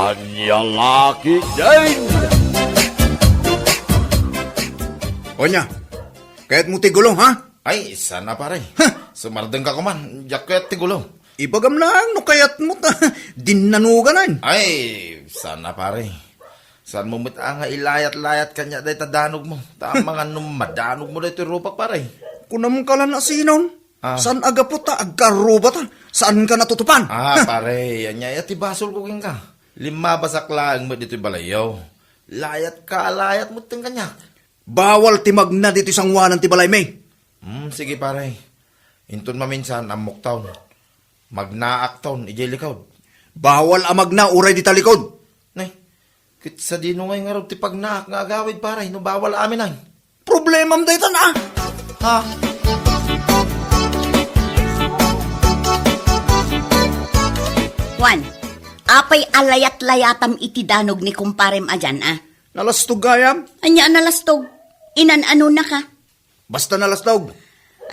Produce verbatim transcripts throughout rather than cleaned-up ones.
Ania la ketdin? Ania, kayatmo ti gulo, ha? Ay, saan a, pare. Huh! Sumardeng ka koma, diak kayat ti gulo. Ibagam laeng no kayatmo ta dinnanuganan. Ay, saan a, pare. Saanmo met a nga ilayat-layat kaniak dayta danogmo. Ta amangan no madanogmo daytoy rupak, pare. Kunam ka la no sinon? Ah. Saan a gapu ta agkarrubata? Saanka natutupan? Ah, pare, ania aya ti basolko kenka? Limmabasak laeng met ditoy balayyo. Layatka a layat metten kaniak. Bawal ti magna ditoy sangoanan ti balaymi. Hmm, sige, pare. Inton maminsan, ammokton. Magnaakton idiay likod. Bawal a magna uray dita likod. Nay, ket sadino ngay ngarud ti pagnaak nga agawid, pare, no bawal amin ay? Problemam daytan, a. Ha? Juan, apay a layat-layatam iti danog ni kumparem a dian, a? Nalastog gayam. Ania a nalastog? Inan-anonaka? Basta nalastog.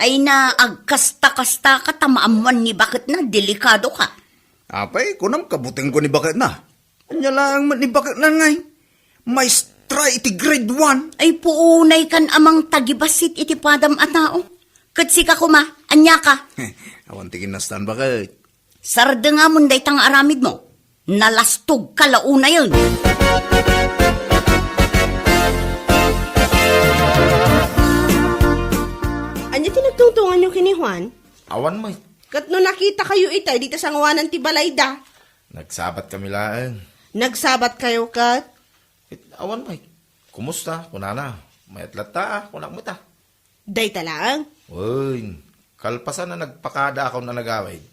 Ay na, agkasta-kastaka ta maammuan ni baketna, delikadoka. Apay, kunam kabutengko ni baketna. Ania laeng met ni baketna ngay? Maestra iti grade one. Ay, puunaykan a mangtagibassit iti padam a tao. Ket sika koma, aniaka? Awan ti kinastan, baket. Sardengamon dayta nga aramidmo. Nalastogka la unayen. Ania ti nagtungtunganyo ken ni Juan? Awan met. Ket no nakitakayo itay dita sangoanan ti balayda? Nagsabatkami laeng. Nagsabatkayo ket? Ket awan met. Kumusta? Kunana. Mayat latta, a, kunak met, a. Dayta laeng? Wen, kalpasan a nagpakadaakon a nagawid.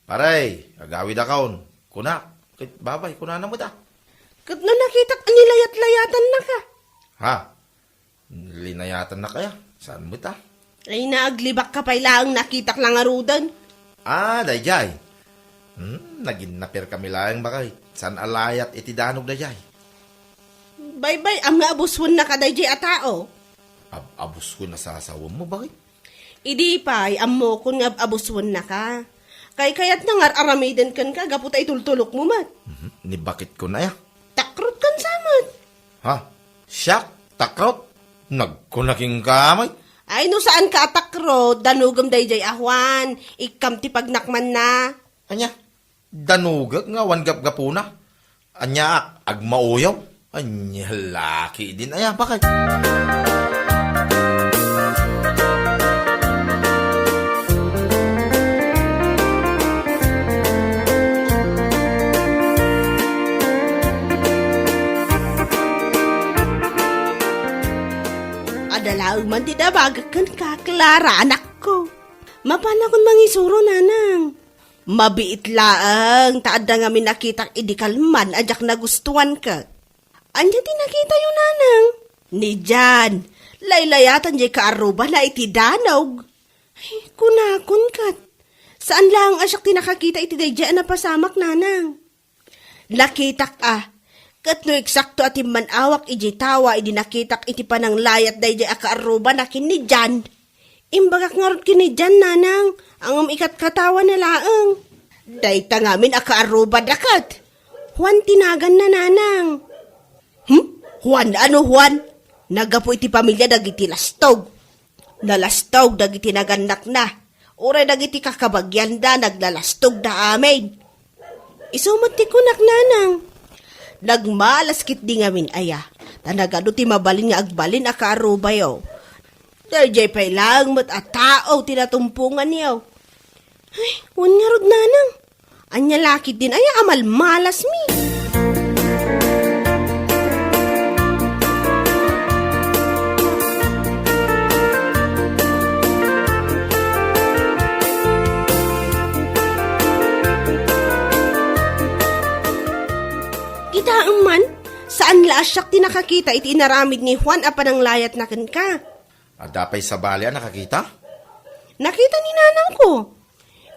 Pare, agawidakon. Kunak, ket babay, kunana met, a. Ket no nakitak a nilayat-layatannaka? Ha? Linayatannaka, aya? Saan met, a? Ay, naaglibakka pay laeng nakitak la ngaruden. Ah, daydiay. Hmm, naginnaperkami laeng, baket. Saan a layat iti danog daydiay? Baybay-am nga abuswennaka daydiay a tao. Ab-, abuswen a sasawemmo, baket? Idi pay, ammokon nga ab-, abuswennaka. Kaykayatna nga ar-aramiden kenka gapu ta itultulokmo met. Mhm. Ni baketko aya? Takrot kan sa met. Ha? Siak? Takrot? Nagkuna kenka met. Ay, no saanka a takrot, danogem daydiay a Juan. Ikkam ti pagnakmanna. Ania? Danogek nga awan gapgapuna. Aniaak, agmauyaw? Ania la ketdin aya, baket? Adda laeng man ti dabagek kenka, Clara, anakko. Mapanakon mangisuro, nanang. Mabiit laeng ta adda ngamin nakitak idi kalman a diak nagustuan ket. Ania ti nakitayo, nanang? Ni Jan. Laylayatan diay kaarrubana iti danog. Ay, kunakon ket. Saan laeng a siak ti nakakita iti daydiay a napasamak, nanang. Nakitak a. Ket no eksakto a timman-awak idiay tawa idi nakitak iti pananglayat daydiay a kaarrubana ken ni Jan. Imbagak ngarud ken ni Jan, nanang, a ngem ikatkatawana laeng. Dayta ngamin a kaarrubada ket. Juan ti naganna, nanang. Hmm? Juan? Ano Juan? Naggapu iti pamilia dagiti lastog. Nalastog dagiti nagannakna. Uray dagiti kakabagianda, naglalastogda amin. Isu met ti kunak, nanang. Nagmalas ketdi ngamin aya, ta nagadu ti mabalin nga agbalin a kaarubayo. Daydiay pay laeng met a tao ti natumponganyo. Ay, wen ngarud, nanang. Ania la ketdin aya a malmalasmi? Kitaem man, saan la a siak ti nakakita iti inaramid ni Juan a pananglayatna kenka. Adda pay sabali a nakakita? Nakita ni nanangko.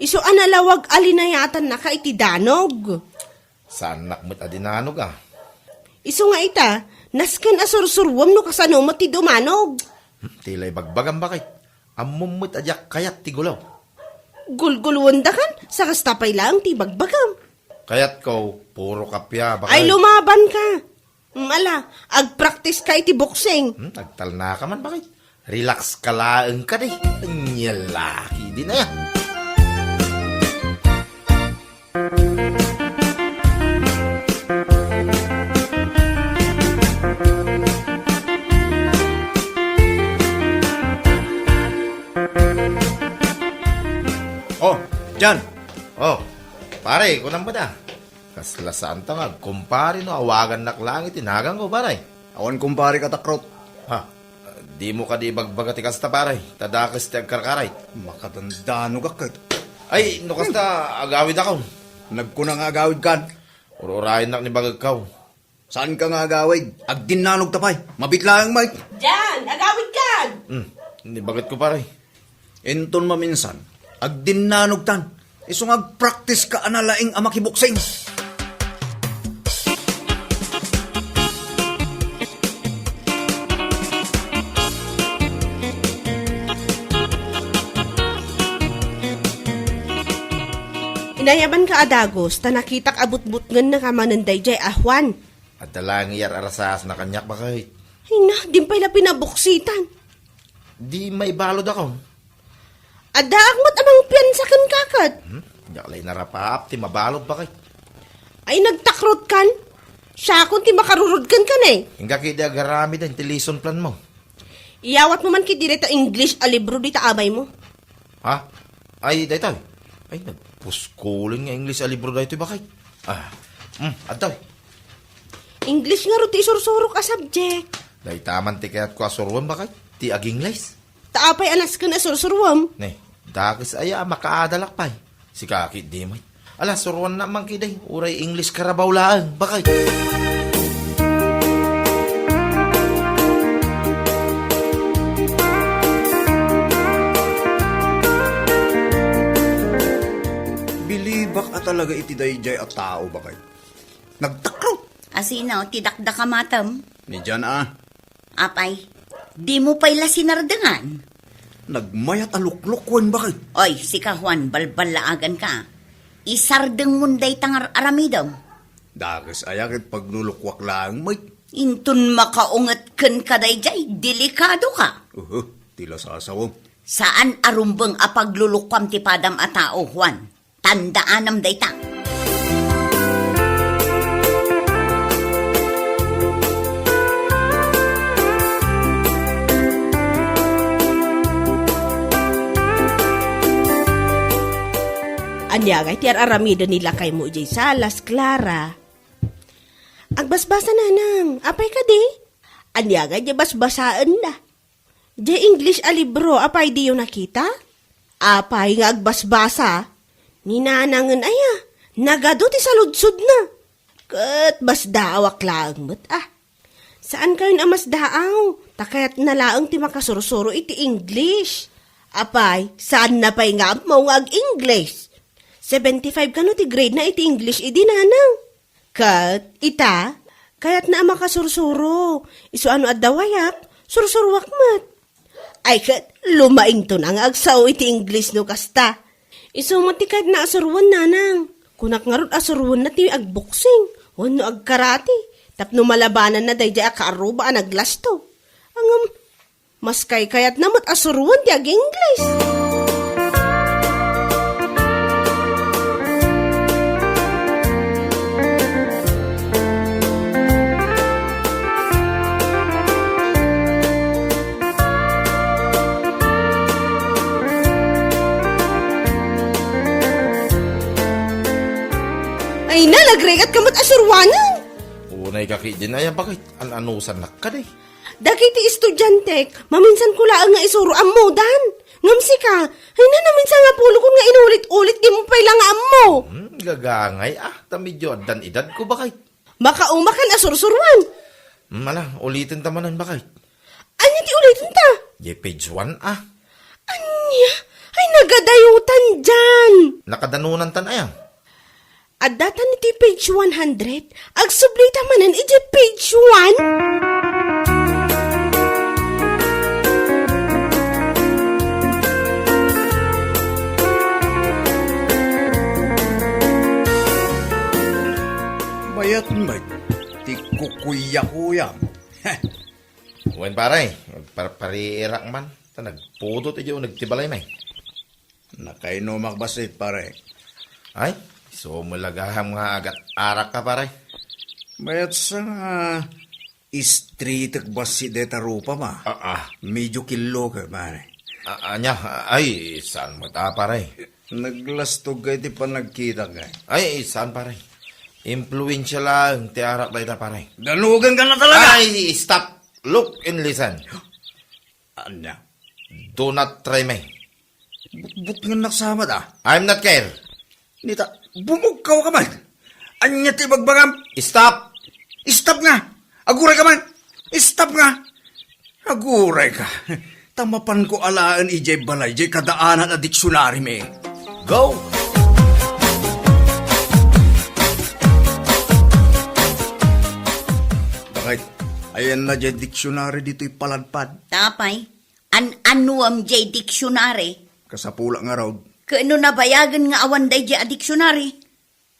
Isu a nalawag a linayatannaka iti danog. Saannak met a dinanog, a. Isu nga ita, nasken a sursuruem no kasano met ti dumanog. Hmm, ti la ibagbagam, baket. Ammom met a diak kayat ti gulo. Gulgulwendakan, sa kasta pay laeng ti ibagbagam. Kayatko, puro kappia, bakit? Ay, lumaban ka. Mm, ala, agpractice ka iti boxing. Hmm, agtalna ka man, bakit? Relax ka laeng kadi. Anya laki din aya. Oh, John. Oh, pare, kunam ba da? Kasla saan ta nga agkumpare no awagannak laeng iti naganko, pare. Awan kumpare ka, Takrot. Ha? Dimo kadi ibagbaga ti kasta, pare? Ta dakes ti agkarkaray. Makadandanogak ket. Ay, no kasta, agawidakon. Nagkuna nga agawidkan. Ur-urayennak ni bagekkaw. Saanka nga agawid? Agdinnanogta pay. Mabit laeng, Mike. Jan, agawidkan! Hmm, ni bagetko, pare. Inton maminsan, agdinnanogtan. Isu nga agpractice ka a nalaing a makiboksing. Inayabanka a dagus, ta nakitak a butbutngennaka manen daydiay a Juan. Adda laeng iyar-arasaasna kaniak, bakit? Ay na, di pay la pinaboksitan. Di maibaludakon. Addaak met a mangpiansa kenka ket. Hmm? Diak la inarapaap ti mabalud, bakit? Ay, nagtakrot kan? Siakon ti makarurod kenka, ne? Inggak idi agaramiden ti lesson plan mo. Iyawat mo man kidi dayta English a libro dita abay mo. Ha? Ay, daytoy. Ay, nagpuskulen nga English a libro daytoy, bakit? Ah, hmm, adtoy. English ngarud ti isursurok a subject. Dayta man ti kayatko a suruem, bakit? Ti ag-English. Ta apay a nasken a sursuruem? Ne, dakes aya a makaadalak pay. Sika ketdi met. Ala, suruanna man ketdi, uray English Carabao laeng, bakit? Bilibak a talaga iti daydiay a tao, bakit? Nagtakrot. Asino ti dakdakamatem? Ni Jan a. Apay, dimo pay la sinardengan? Nagmayat a luklukuen, bakit? Oy, sika, Juan, balballaaganka. Isardengmon dayta nga ar-aramidem. Dakes aya ket paglulukuak laeng met. Inton makaunget kenka daydiay, delikadoka. Uhu, ti la sasawem. Saan a rumbeng a paglulukuam ti padam a tao, Juan. Tandaanam dayta. Ania ngay ti ar-aramiden ni lakaymo idiay salas, Clara? Agbasbasa, nanang. Apay kadi? Ania ngay ti basbasaenna? Diay English a libro, apay diyo nakita? Apay nga agbasbasa? Ni nanangen aya, nagadu ti saludsodna. Ket basdaawak laeng met, a. Saankayon a masdaaw, ta kayatna laeng ti makasursuro iti English. Apay, saanna pay nga ammo nga ag-English? Seventy-five kano ti grade na iti English idi, nanang? Ket ita, kayatna a makasursuro. Isu a no adda wayak, sursuroak met. Ay ket, lumaingto na nga agsao iti English no kasta. Isu met ti kayatna a suroen, nanang. Kunak ngarud a suroenna ti agboksing wenno agkarate tapno malabananna daydiay a kaarruba a naglasto. Ngem, mas kaykayatna met a suroen ti ag-English. Ay na, nagrigat ka met a suruanen. Unay ka ketdin, aya, bakit? An-anusannak kadi? Dagiti estudiantek, maminsan ko laeng nga isuro, ammodan. Ngem sika, ay na, naminsan nga pulokon nga inulit-ulit, dimo pay la nga ammo. Hmm, gagangay, a, ta medio addan edadko, bakit? Makaumakan a sursuruan. Hmm, ala, uliten ta manen, bakit? Ania ti uliten ta? Diay page one, a. Ania? Ay, nagadayotan diay. Nakadanunan tan aya? Adda tan iti page one hundred. Agsubli ta manen iti page one. Payat met ti kukuyakuyam. Wen, pare, agparpariirak man, ta nagpudot idiay uneg ti balay, may. Nakainumak bassit, pare. Ay, isu met la gayam nga agat-arakka, pare. Mayat sa nga istritek bassit dayta rupam, a. Ah, ah. Medyo killo ka, pare. Ah, ania? Ay, saan met a, pare? Naglastoga iti panagkitak, a. Ay, saan, pare? Impluensia laeng ti arak dayta, pare. Danugenka na talaga! Ay, stop! Look and listen. Ania? Do not try me. Butbutngennak sa met, a. I'm not care. Nita, bumugkawka man. Ania ti ibagbagam? Stop! Stop nga! Agurayka man! Stop nga! Agurayka. Ta mapanko alaen idiay balay, diay kadaanan a diksionarimi. Go! Bakit? Ayanna diay diksionari ditoy paladpad. Apay, an-anuem diay diksionari? Kasapulak ngarud. Ket no nabayagen nga awan daydiay a diksionari?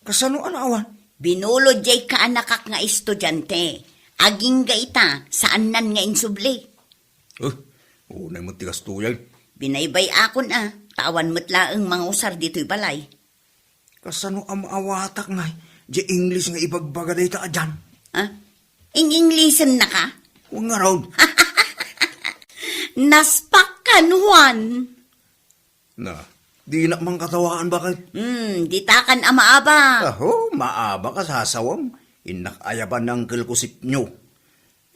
Kasano a naawan? Binulod diay kaanakak nga estudiante. Agingga ita, saannan nga insubli. Eh, unay met ti kastoy. Binaybay-akon a, ta awan met laeng mangusar ditoy balay. Kasano a maawatak nga diay English nga ibagbaga dayta a Jan? Ha? Ing-Englishennaka? Wen ngarud. Naspak kan Juan. Na, dinak man katawaan, bakit? Hmm, ditakan a maabak. Aho, maabak a sasawem. Innak ayaban ni Uncle ko sipnyo.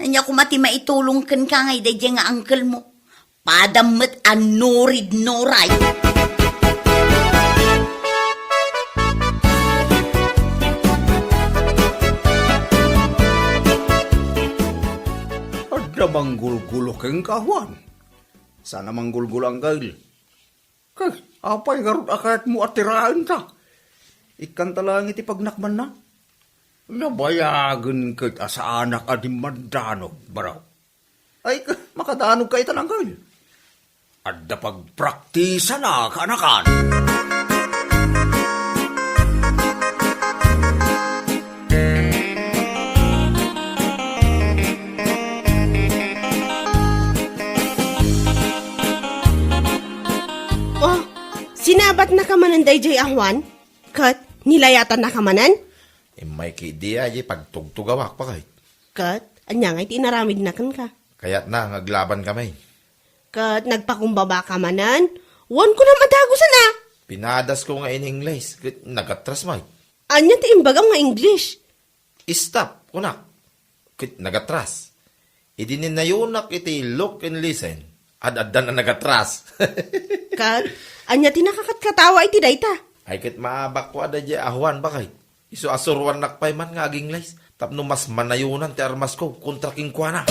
Ania koma ti maitulong kenka ngay daydiay nga uncle mo? Padam met a nurid nuray. Adda manggulgulo kenka, Juan? Saan a manggulgulo, Uncle. Kay, apay ngarud a kayatmo a tiraenta? Ikkanta laeng iti pagnakmanna. Nabayagen ket a saanak a dimmandanog, baro. Ay, ka-, makadanogka ita, Uncle. Adda pagpraktisan a kaanakan. Oh, sinabatnaka manen daydiay a Juan? Ket nilayatannaka manen? Immay ketdi a, diay pagtugtugawak, bakit? Ket ania ngay ti inaramidna kenka? Kayatna nga aglabankami. Ket nagpakumbabaka manen? Wen, kunam a dagusen a! Pinadasko nga in-English, ket nagatras met. Ania ti imbagam nga English? Stop, kunak. Ket nagatras. Idi ninayonak iti look and listen, ad-addan a nagatras. Ket, ania ti nakakatkatawa iti dayta? Ay, ket maabakko a daydiay a Juan, bakit? Isu a suruannak pay man nga aginglays, tapno mas manayonan ti armasko kontra kenkuana.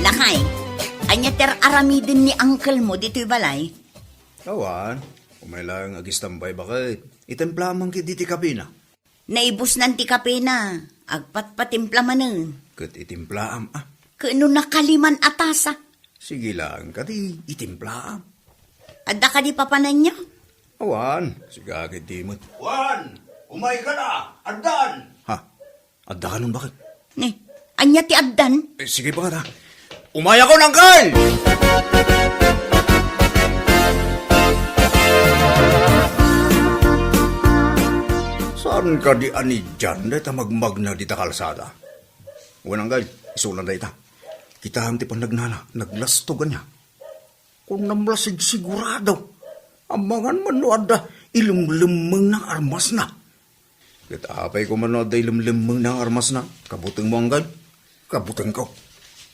Lakay, ania ti ar-aramiden ni uncle mo ditoy balay? Awan, umay laeng agistambay, baket. Itimplaam man ketdi ti kapena. Naibusnan ti kapena, agpatpatimpla manen. Ket itimplaam, a. Ket no nakaliman a tasa? Sige laeng kadi, itimplaam. Adda kadi papananyo? Awan, sika ketdi met. Juan, umayka la, addan! Ha? Adda kanon, baket? Ni, ania ti addan? Eh, sige, baket, a. Umayakon, uncle! Saan kadi a ni Jan dayta magmagna dita kalsada? Wen, uncle, isuna dayta. Kitaem ti pannagnana, naglastog ania. Kunam la sigsigurado. Amangan man no adda ilemlemmengna nga armasna. Ket apay koma no adda ilemlemmengna nga armasna? Kabutengmo, uncle? Kabutengko.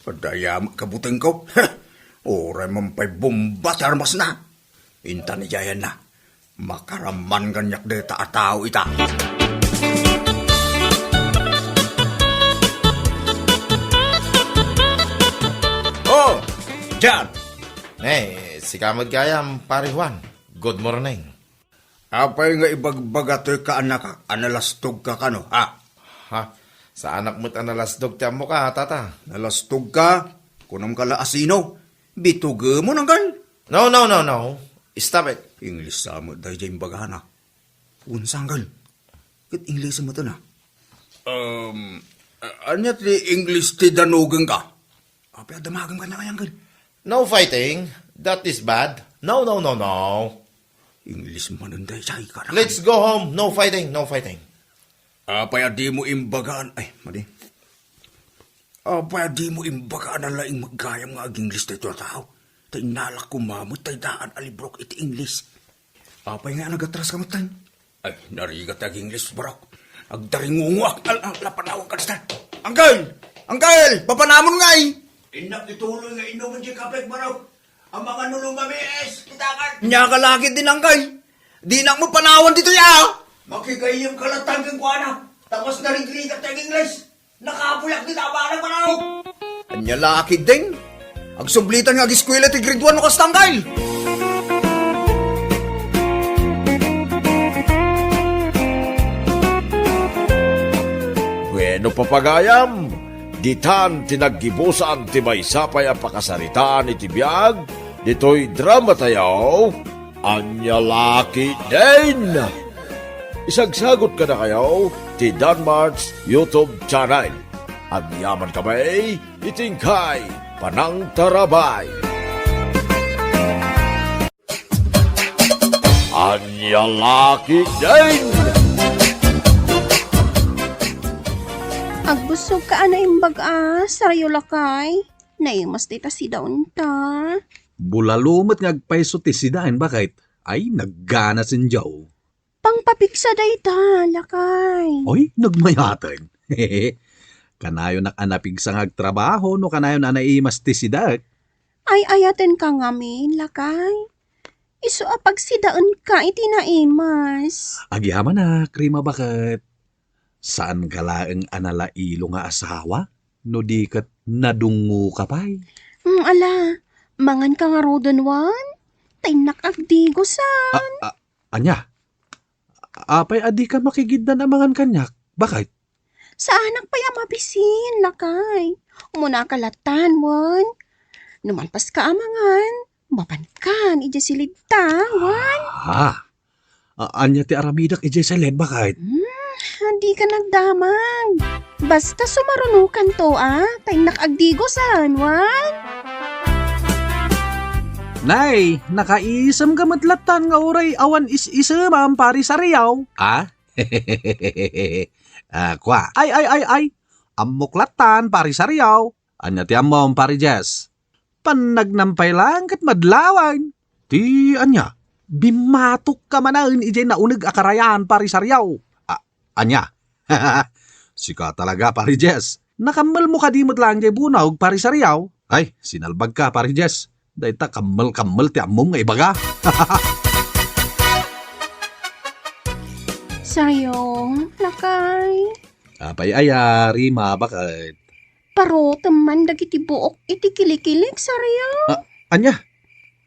Adda aya met kabutengko. Heh! Uray man pay bomba ti armasna. Intan idiayanna. Makaraman kaniak dayta a tao ita. Oh, Jan! Eh, sika met gayam, Pare Juan. Good morning. Apay nga ibagbaga toy kaanakak a nalastogka kano, ha? Ha? Saanak met a nalasdog ti ammoka, tata. Nalasdogka? Kunam ka la a sino? Bitugemon, anggal? No, no, no, no. Stop it. English sa met daydiay imbagana. Wen sa, anggal? Ket English met na. Um, a-, ania ti English ti danugengka? Apay a damagem kaniak, anggal? No fighting. That is bad. No, no, no, no. English manen daydiay, kada. Let's go home. No fighting, no fighting. Apay a dimo imbagaan, ay, madi. Apay a dimo imbagaan a laing met gayam nga ag-English daytoy a tao? Ta innalak koma met tay daan a librok iti English. Apay nga nagatraska metten? Ay, narigat ti ag-English, barok. Agdaringungoak. Al-, al-, la, panawanka, dita. Anggal! Anggal! Papanamon ngay! Innak ituloy nga inumen ti kapek, barok. Amangan no lumamiis, ti dakan. Nia ka la ketdin, anggal. Dinak met panawan ditoy, a! Makigayyemka latta kenkuana. Ta kas narigrigat ti ag-English. Nakabuyak dita a bana, manawag! Ania la ketdin? Agsublitan nga ageskuela ti grade one no kasta, anggal! Bueno, papagayam, ditan ti naggibusan ti maysa pay a pakasaritaan iti biag ditoy drama tayo. Ania la ketdin? Isagsagut kadakayo ti Danmart's YouTube channel. Agyamankami iti inkay panangtarabay. Ania la ketdin? Agbusogka a naimbag a, sarayo lakay. Naimas dayta sidaenta. Bulalo met nga agpayso ti sidaen, baket. Ay, naggana sendiaw. Pangpapigsa dayta, lakay. Oy, nagmayaten. Kanayonak a napigsa nga agtrabaho no kanayon a naimas ti sidaek. Ay-ayatenka ngamin, lakay. Isu a pagsidaenka iti naimas. Agyamanak, Rima, baket. Saanka laeng a nalailo nga asawa? No di ket nadungoka pay? Mm, ala, manganka ngaruden wen? Ta innak agdigosan. A, a, ania? Apay a dika makigiddan a mangan kaniak? Baket? Saanak pay a mabisin, lakay. Umunaka lattan wen. No malpaska a mangan, mapankan idiay silidta, wen? Ah. A-, ania ti aramidek idiay silid, baket? Hmm, dika nagdamag. Basta sumarunokanto, a, ta innak agdigosan, wen? Nay, nakaisemka met lattan nga uray awan is-isemam, Pari Sariaw. Ah? Ah, kua. Ay, ay, ay, ay. Ammok lattan, Pari Sariaw. Ania ti ammom, Pari Jess? Pannagnampay laeng ket madlawan. Ti ania? Bimmatokka manen idiay nauneg a karayan, Pari Sariaw. A-, ania? Sika talaga, Pari Jess. Nakammelmo kadi met laeng diay bunog, Pari Sariaw? Ay, sinalbagka, Pari Jess. Dayta kammel-kammel ti ammom nga ibaga. Sariaw, lakay. Apay aya, Rima, baket? Parotem man dagiti buok iti kilikilik, Sariaw. A-, ania?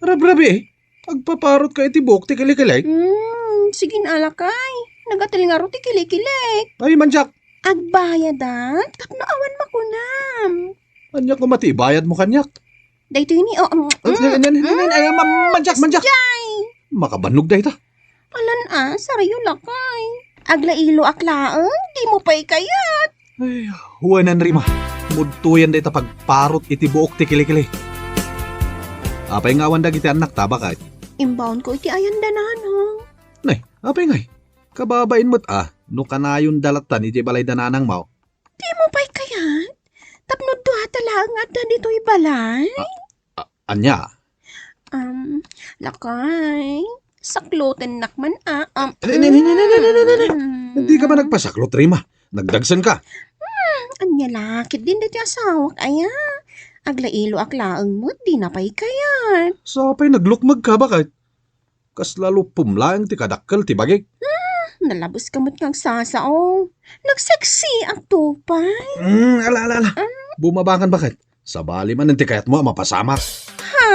Rabrabii? Agpaparotka iti buok ti kilikilik? Hmm, sige, lakay. Nagatel ngarud ti kilikilik. Ay, mandiak. Agbayadak tapno awan makunam. Ania koma ti ibayadmo kaniak? Daytoy ni, o, mm, Ay, ay, ay, ay, ay, ay, ma-, mandiak, mandiak. Jay! Makabannog dayta. Alan a, sarayo lakay. Aglailoak laeng, dimo pay kayat. Ay, wen, Rima. Mudtoyen dayta pagparot iti buok ti kilikili. Apay nga awan dagiti annakta, baket? Imbaonko iti ayan da nanang. Nay, apay ngay? Kababain met a, no kanayon da lattan idiay balay da nanangmo. Dimo pay kayat? Tapno duata laeng nga adda ditoy balay? A-, a-, ania? Um, lakay, saklotennak man a, um, Ni, ni, ni, ni, ni, ni, ni, ni, ni. Mm. Dika man agpasaklot, Rima. Nagdagsenka. Hmm, ania la ketdin daytoy asawak aya? Aglailoak laeng met, dina pay kayat. Sa pay naglukmegka, baket? Kasla lupom laeng ti kadakkel ti bagik. Hmm, nalabeska met nga agsasao. Nagseksiak to pay. Hmm, ala, ala, ala. Ah. Bumabangan, baket. Sabali manen ti kayatmo a mapasamak. Ha?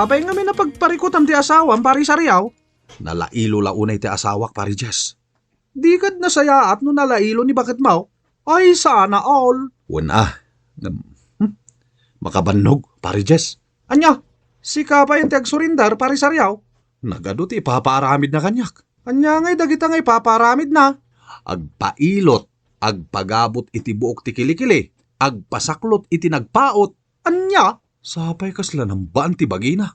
Apay ngamin a pagparikutam ti asawam, Pari Sariaw? Nalailo la unay ti asawak, Pari Jess. Di kad nasayaat no nalailo ni baketmo? Ay, sana all. Wen a. Ngem, hmm? Makabannog, Pare Jess. Ania? Sika pay ti agsurrender, Pare Sariaw? Nagadu ti ipapaaramidna kaniak. Ania ngay dagita nga ipapaaramidna? Agpailot, agpagabut iti buok ti kilikili, agpasaklot iti nagpaut. Ania? Sapay kasla nambaan ti bagina.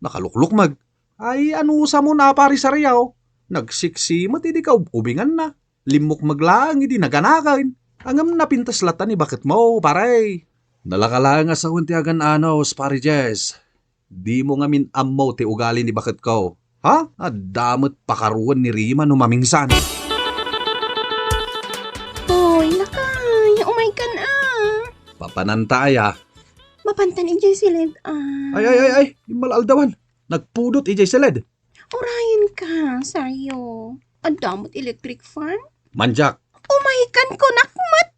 Nakaluklukmeg. Ay, anusamon a, Pare Sariaw? Nagsiksi met idi kaub-ubinganna. Limmukmeg laeng idi naganaken. Ngem napintas latta ni baketmo, pare. Nalaka laeng a sawen ti agan-anos, Pare Jess. Dimo ngamin ammo ti ugali ni baketko. Ha? Adda met pakaruan ni Rima no mamingsan. Hoy, lakay, umaykan a. Papananta aya. Mapantan idiay siled a. Ay, ay, ay, ay, immal-aldawan. Nagpudot idiay siled. Urayen ka, Sario. Adda met electric fan? Manjak. Umaykan kunak met.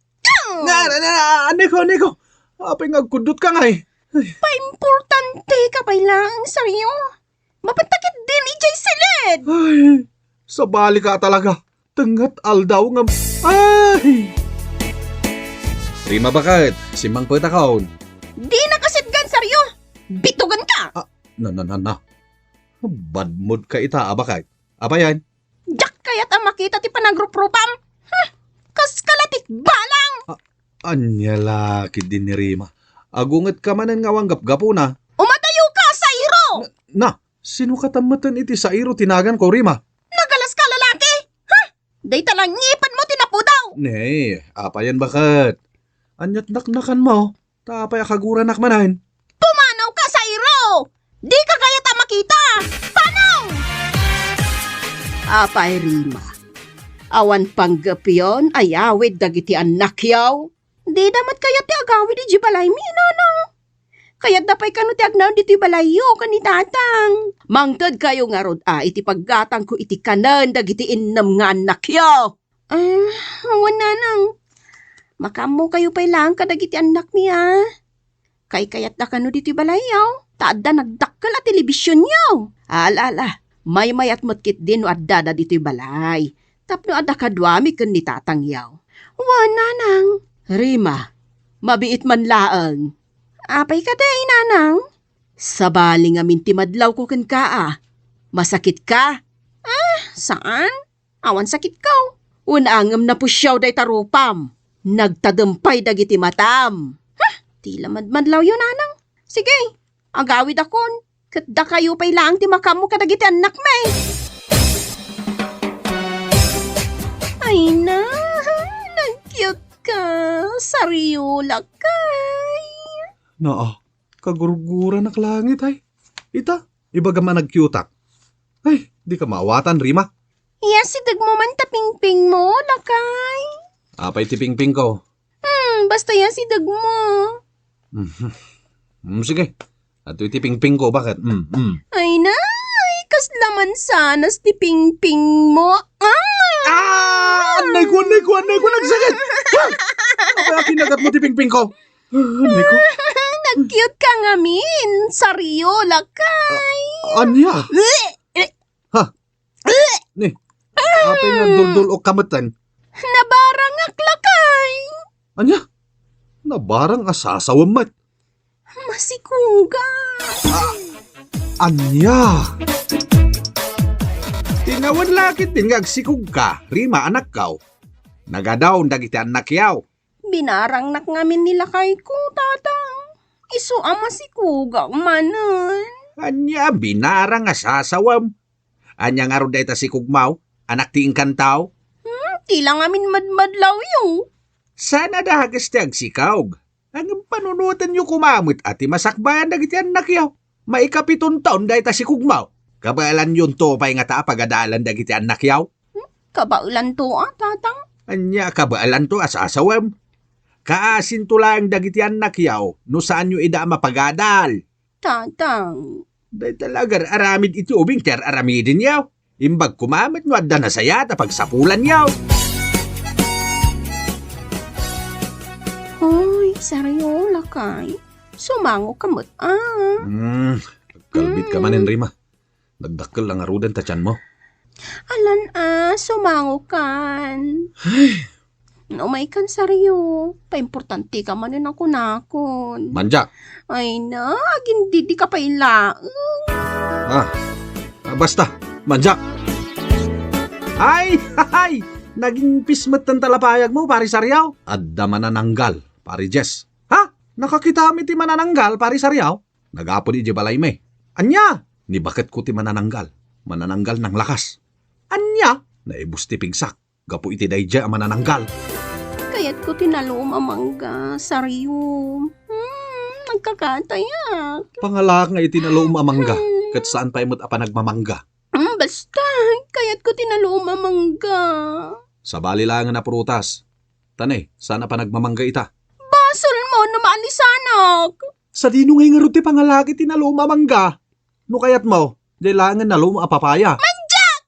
Nga, na, na, na, aneko, aneko. Apay nga agkuddot ka ngay? Ay. Paimportante ka pay laeng, Sario. Mapantakit din idiay siled. Ay, sabali ka talaga. Tengnga aldaw nga, ay! Rima baket, simmangpetakon. Di nakasitgan, Sario. Bitugan ka. Ah, na, na, na, na. Bad mood ka ita, a baket. Apay yan? Diak kayat a makita ti panagruprupam. Hmm, kas kalatik balang. Ah, anya la, kidin ni Rima. Agunget ka manen nga awan gapgapuna. Umadayo ka, Sairo! Na, na, sino ka tammeten iti Sairo ti naganko, Rima? Nagalas ka, lalaki! Ha? Dayta la ngipenmo ti napudaw! Ne, apay yan baket? Anyat naknakanmo? Ta apay a kaguranak manen? Pumanaw ka, Sairo! Di ka kayat a makita! Panaw! Apay, Rima, awan panggepyon a yawid dagiti annakyo? Dida met kayat ti agawid idiay balaymi, nanang. Kayatda pay kano ti agnaed ditoy balayyo ken ni tatang. Mangtedkayo ngarud a iti paggatangko iti kanen dagiti innem nga annakyo. Ah, awan, nanang. Makaammokayo pay laeng kadagiti annakmi, a. Kaykayatda kano ditoy balayyo, ta adda nagdakkel a telebisionyo. Ala, ala, maymayat met ketdi no addada ditoy balay, tapno adda kaduami ken ni tatangyo. Wen, nanang. Rima, mabiit man laeng. Apay kadi, nanang? Sabali ngamin ti madlawko kenka a. Masakitka? Ah, saan? Awan sakitko. Wen a ngem napusiaw dayta rupam. Nagtadem pay dagiti matam. Huh! Ti la madmadlawyo, nanang. Sige, agawidakon. Ket dakayo pay laeng ti makaammo kadagiti annakmi. Ay na, nag-cute ka. Sario, lakay. Naa, kagurguranak langit, ay. Ita, ibagam a nag-cute-ak. Ay, di ka maawatan, Rima. Iya, sidegmo man ta pingpingmo, lakay. Apay ti pingpingko? Hmm, basta iya, sidegmo. Mhm. Hmm, sige. Adtoy ti pingpingko, baket? Hmm, hmm. Ay, nay, kasla mansanas ti pingpingmo. Ah! Ah! Annay ko, annay ko, annay ko, nagsakit! Ah! Apay a kinagatmo ti pingpingko? Niko? Nag-cute ka ngamin, Sario, lakay. Ah, ania? Eh, eh. Ha? Eh. Ni, apay nga duldul-ok ka metten? Nabarangak, lakay. Ania? Nabarang a sasawem met? Masikuga. Ah, ania? Ti nawen la ketdin nga agsikugka, Rima, anakko. Nagadaw dagiti annakyo. Binarangnak ngamin ni lakayko, tatang. Isu a masikugak manen. Ania a binarang a sasawem? Ania ngarud dayta sikugmo? Anak ti inkantaw? Hmm, ti la ngamin madmadlawyo. Saan a dakes ti agsikog? Ngem panunotenyo koma met a ti masakbayan dagiti annakyo. Maikapiton taon dayta sikugmo. Kabaelanyo pay ngata a pagadalan dagiti annakyo? Hmm? Kabaelanto a, tatang? Ania a kabaelanto a sasawem? Kaasinto laeng dagiti annakyo no saanyo ida a mapagadal. Tatang. Dayta la agar-aramid iti ubing ti ar-aramidenyo. Imbag koma met no adda nasayaat a pagsapulanyo. Hoy, Sario, lakay. Sumango ka met, a. Hmm, agkalbit ka manen, Rima. Nagdakkel la ngaruden ta tianmo. Alan a, sumangokan. Ay. Umaykan, Sario. Paimportanteka manen a kunakon. Mandiak. Ay na, agindidika pay laeng. Ah, ah, basta, mandiak. Ay, ay, naging pis met ti talapayagmo, Pari Sariaw. Adda manananggal, Pari Jess. Ha? Nakakitaam iti manananggal, Pari Sariaw? Nagapod idiay balaymi. Ania? Ni baketko ti manananggal. Manananggal nanglakas. Ania? Naibus ti pigsak gapu iti daydiay a manananggal. Kayatko ti nalom a mangga, Sario. Hmm, nagkakatayak. Pangalaak nga iti nalom a mangga, hmm, ket saan pay met a panagmamangga. Hmm, basta, kayatko ti nalom a mangga. Sabali laengen a prutas. Tane, saan a panagmamangga ita? Basolmo no maalisanak. Sadino ngay ngarud ti pangalaak iti nalom a mangga? No kayatmo, diay laengen nalom a papaya. Mandiak!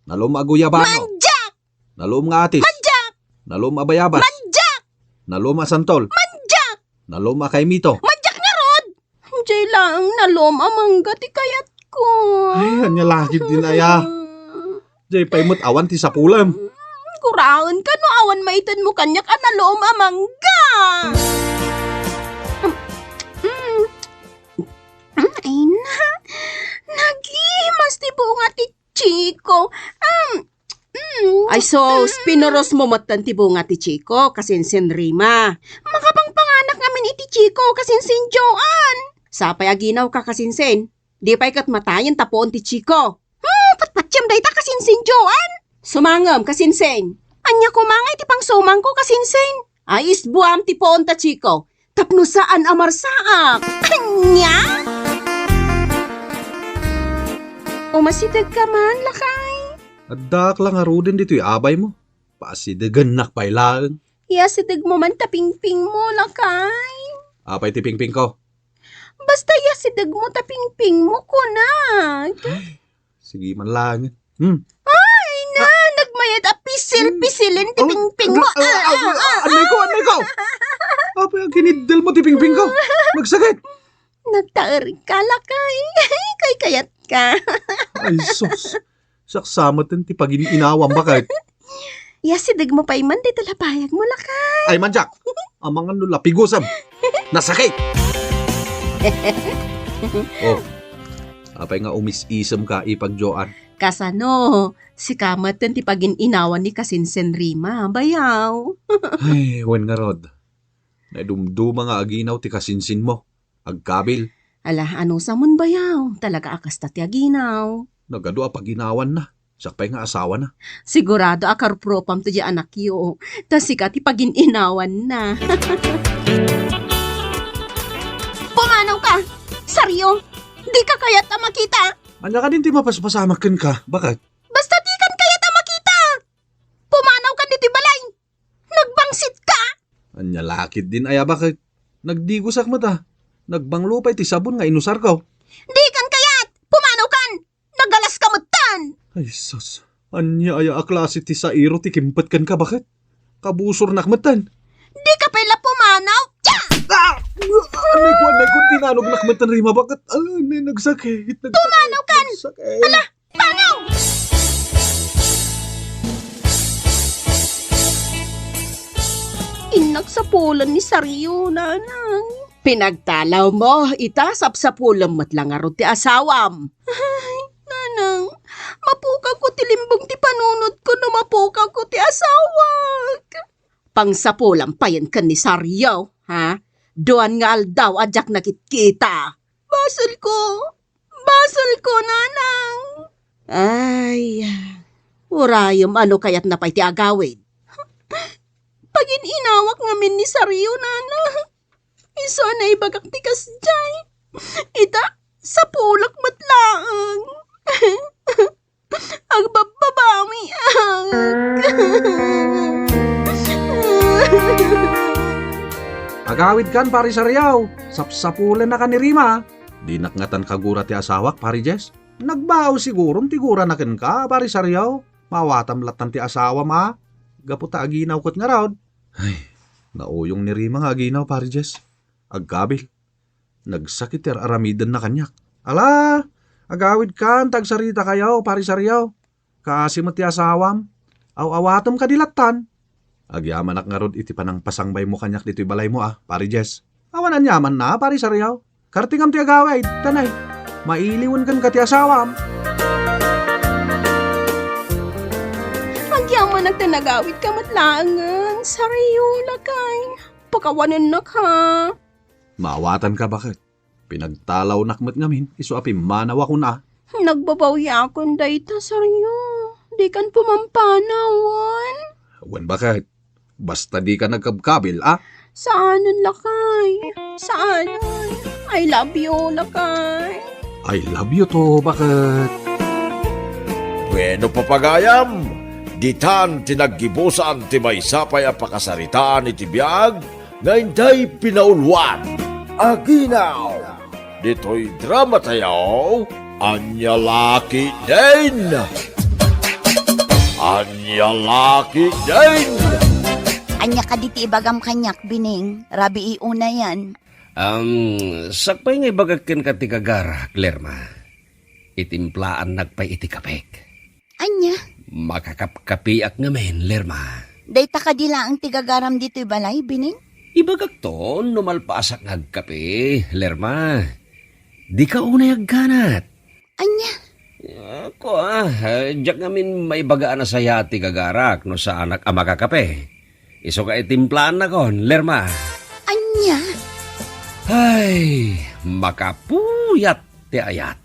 Nalom a guyabano. Mandiak! Nalom nga atis. Mandiak! Nalom a bayabas. Mandiak! Nalom a santol. Mandiak! Nalom a kaimito. Mandiak ngarud! Diay laeng nalom a mangga ti kayatko. Ay, ania lakit din aya. Diay pay met awan ti sapulem. Guraenka no awan maitedmo kaniak a nalom a mangga. Mm. Mm, ay na. Nagimas ti bunga ti Chico. Um, mm. Ay sus, mm, pinurosmo metten ti bunga ti Chico, kasinsin Rima. Makapangpanganak ngamin iti Chico, kasinsin Joan. Sapay aginawka, kasinsin. Di pay ket matayen ta puon ti Chico. Hmm, patpatiem dayta, kasinsin Joan. Sumangem, kasinsin. Ania koma nga iti pangsumangko, kasinsin? Ay, isbuam ti puon ta Chico. Tapno saan a marsaak. Ania? Umasidegka man, lakay. Addaak la ngaruden ditoy abaymo. Paasidegennak pay laeng. Iasidegmo man ta pingpingmo, lakay. Apay ti pingpingko? Basta iasidegmo ta pingpingmo, kunak. Ay, sige man laeng. Hmm. Ay, na, nagmayat a pisil-pisilen ti pingpingmo. Ah, ah, ah, ah, ah, ah. Anay ko, anay ko. Apay, aginiddel mo ti pingpingko. Nagsakit. Nagtaerka, lakay. Kaykayatka. Ay, sus. Siak sa met ti pagin-inawam, baket. Iasidegmo pay man ti talapayagmo, lakay. Ay, mandiak. Amangan no lapigusem. Nasakit. Oh, apay nga umis-isemka, ipag Joan? Kasano? Sika met ti pagin-inawan ni kasinsin Rima, bayaw. Ay, wen ngarud. Naidumduma nga aginaw ti kasinsinmo. Agkabil. Ala, anusamon bayaw? Talaga a kasta ti aginaw. Nagadu a paginawanna. Siak pay nga asawana. Sigurado a karupropam ti diay anakyo. Ta sika ti pagin-inawanna. Pumanawka! Sario! Dika kayat a makita! Ania kadin ti mapaspasamak kenka? Baket? Basta dikan kayat a makita! Pumanawka ditoy balay! Nagbangsitka! Ania lakit din aya, baket? Nagdigosak met a. Nagbanglo pay ti sabon nga inusarko. Dikan kayat! Pumanawkan! Nagalaska metten! Ay, sus. Ania aya a klase ti sairo ti kimpet kenka, baket? Kabusornak metten. Dika pay la pumanaw! Tiya! Ah! Anay ko, anay ko, dinanognak metten, Rima, baket? Anay, nagsakit, nagsakit, pumanawkan! Nagsakit. Ala! Panaw! Innak sapulen ni Sario, nanang. Pinagtalawmo, ita sapsapulem met la ngarud ti asawam. Ay, nanang, mapukawko ti limbong ti panunotko no mapukawko ti asawak. Pangsapulam payen ken ni Sario, ha? Duan nga aldaw a diak nakitkita. Basolko. Basolko, nanang. Ay, urayem, ano kayatna pay ti agawid? Pagin-inawak ngamin ni Sario, nanang. Isu a naibagak ti kasdiay. Ita, sapulak met laeng. Agbabbabawiak. Agawidkan, Pari Sariaw. Sapsapulennakan ni Rima. Dinak ngatan kagura ti asawak, Pari Jess. Nagbao sigurom ti gurana kenka, Pari Sariaw. Maawatam lattan ti asawam a gapu ta aginaw ket ngarud. Ay, nauyong ni Rima nga aginaw, Pari Jess. Agkabil. Nagsakit ti ar-aramidenna kaniak. Ala, agawidkan ta agsaritakayo, Pari Sariaw. Kaasi met ti asawam? Aw-awatem kadi lattan? Agyamanak ngarud iti panangpasangbaymo kaniak ditoy balaymo a, Pari Jess. Awan aniamanna, Pari Sariaw. Kartingam ti agawid, tanay. Mailiwen kenka ti asawam. Agyamanak ta nagawidka met laengen, Sariaw, lakay. Pakawanennak, ha? Maawatanka, baket. Pinagtalawnak met ngamin, isu a pimmanawakon a. Nagbabawiakon dayta, Sariaw. Dikan pumampanawan. Wen, baket. Basta dika nagkabkabil, a? Saanen, lakay. Saanen. I love you, lakay. I love you too, baket. Bueno, papagayam, ditan ti naggibusan ti maysa pay a pakasaritaan iti biag nga intay pinauluan. Aginaw! Ditoy drama tayo, Ania La Ketdin! Ania La Ketdin! Ania kadi ti ibagam kaniak, Bining? Rabii unayen. Um, sakbay nga ibagak kenka ti gagarak, Lerma. Itimplaannak pay iti kapek. Ania? Makakapkapiak ngamin, Lerma. Dayta kadi laeng ti gagaram ditoy balay, Bining? Ibagakto no malpasak nga agkape, Lerma. Dika unay agganat. Ania? Ako, ah, diak ngamin maibaga a nasayaat ti gagarak no saanak a makakape. Isu nga itimplaannakon, Lerma. Ania? Ay, makapuyat ti ayat.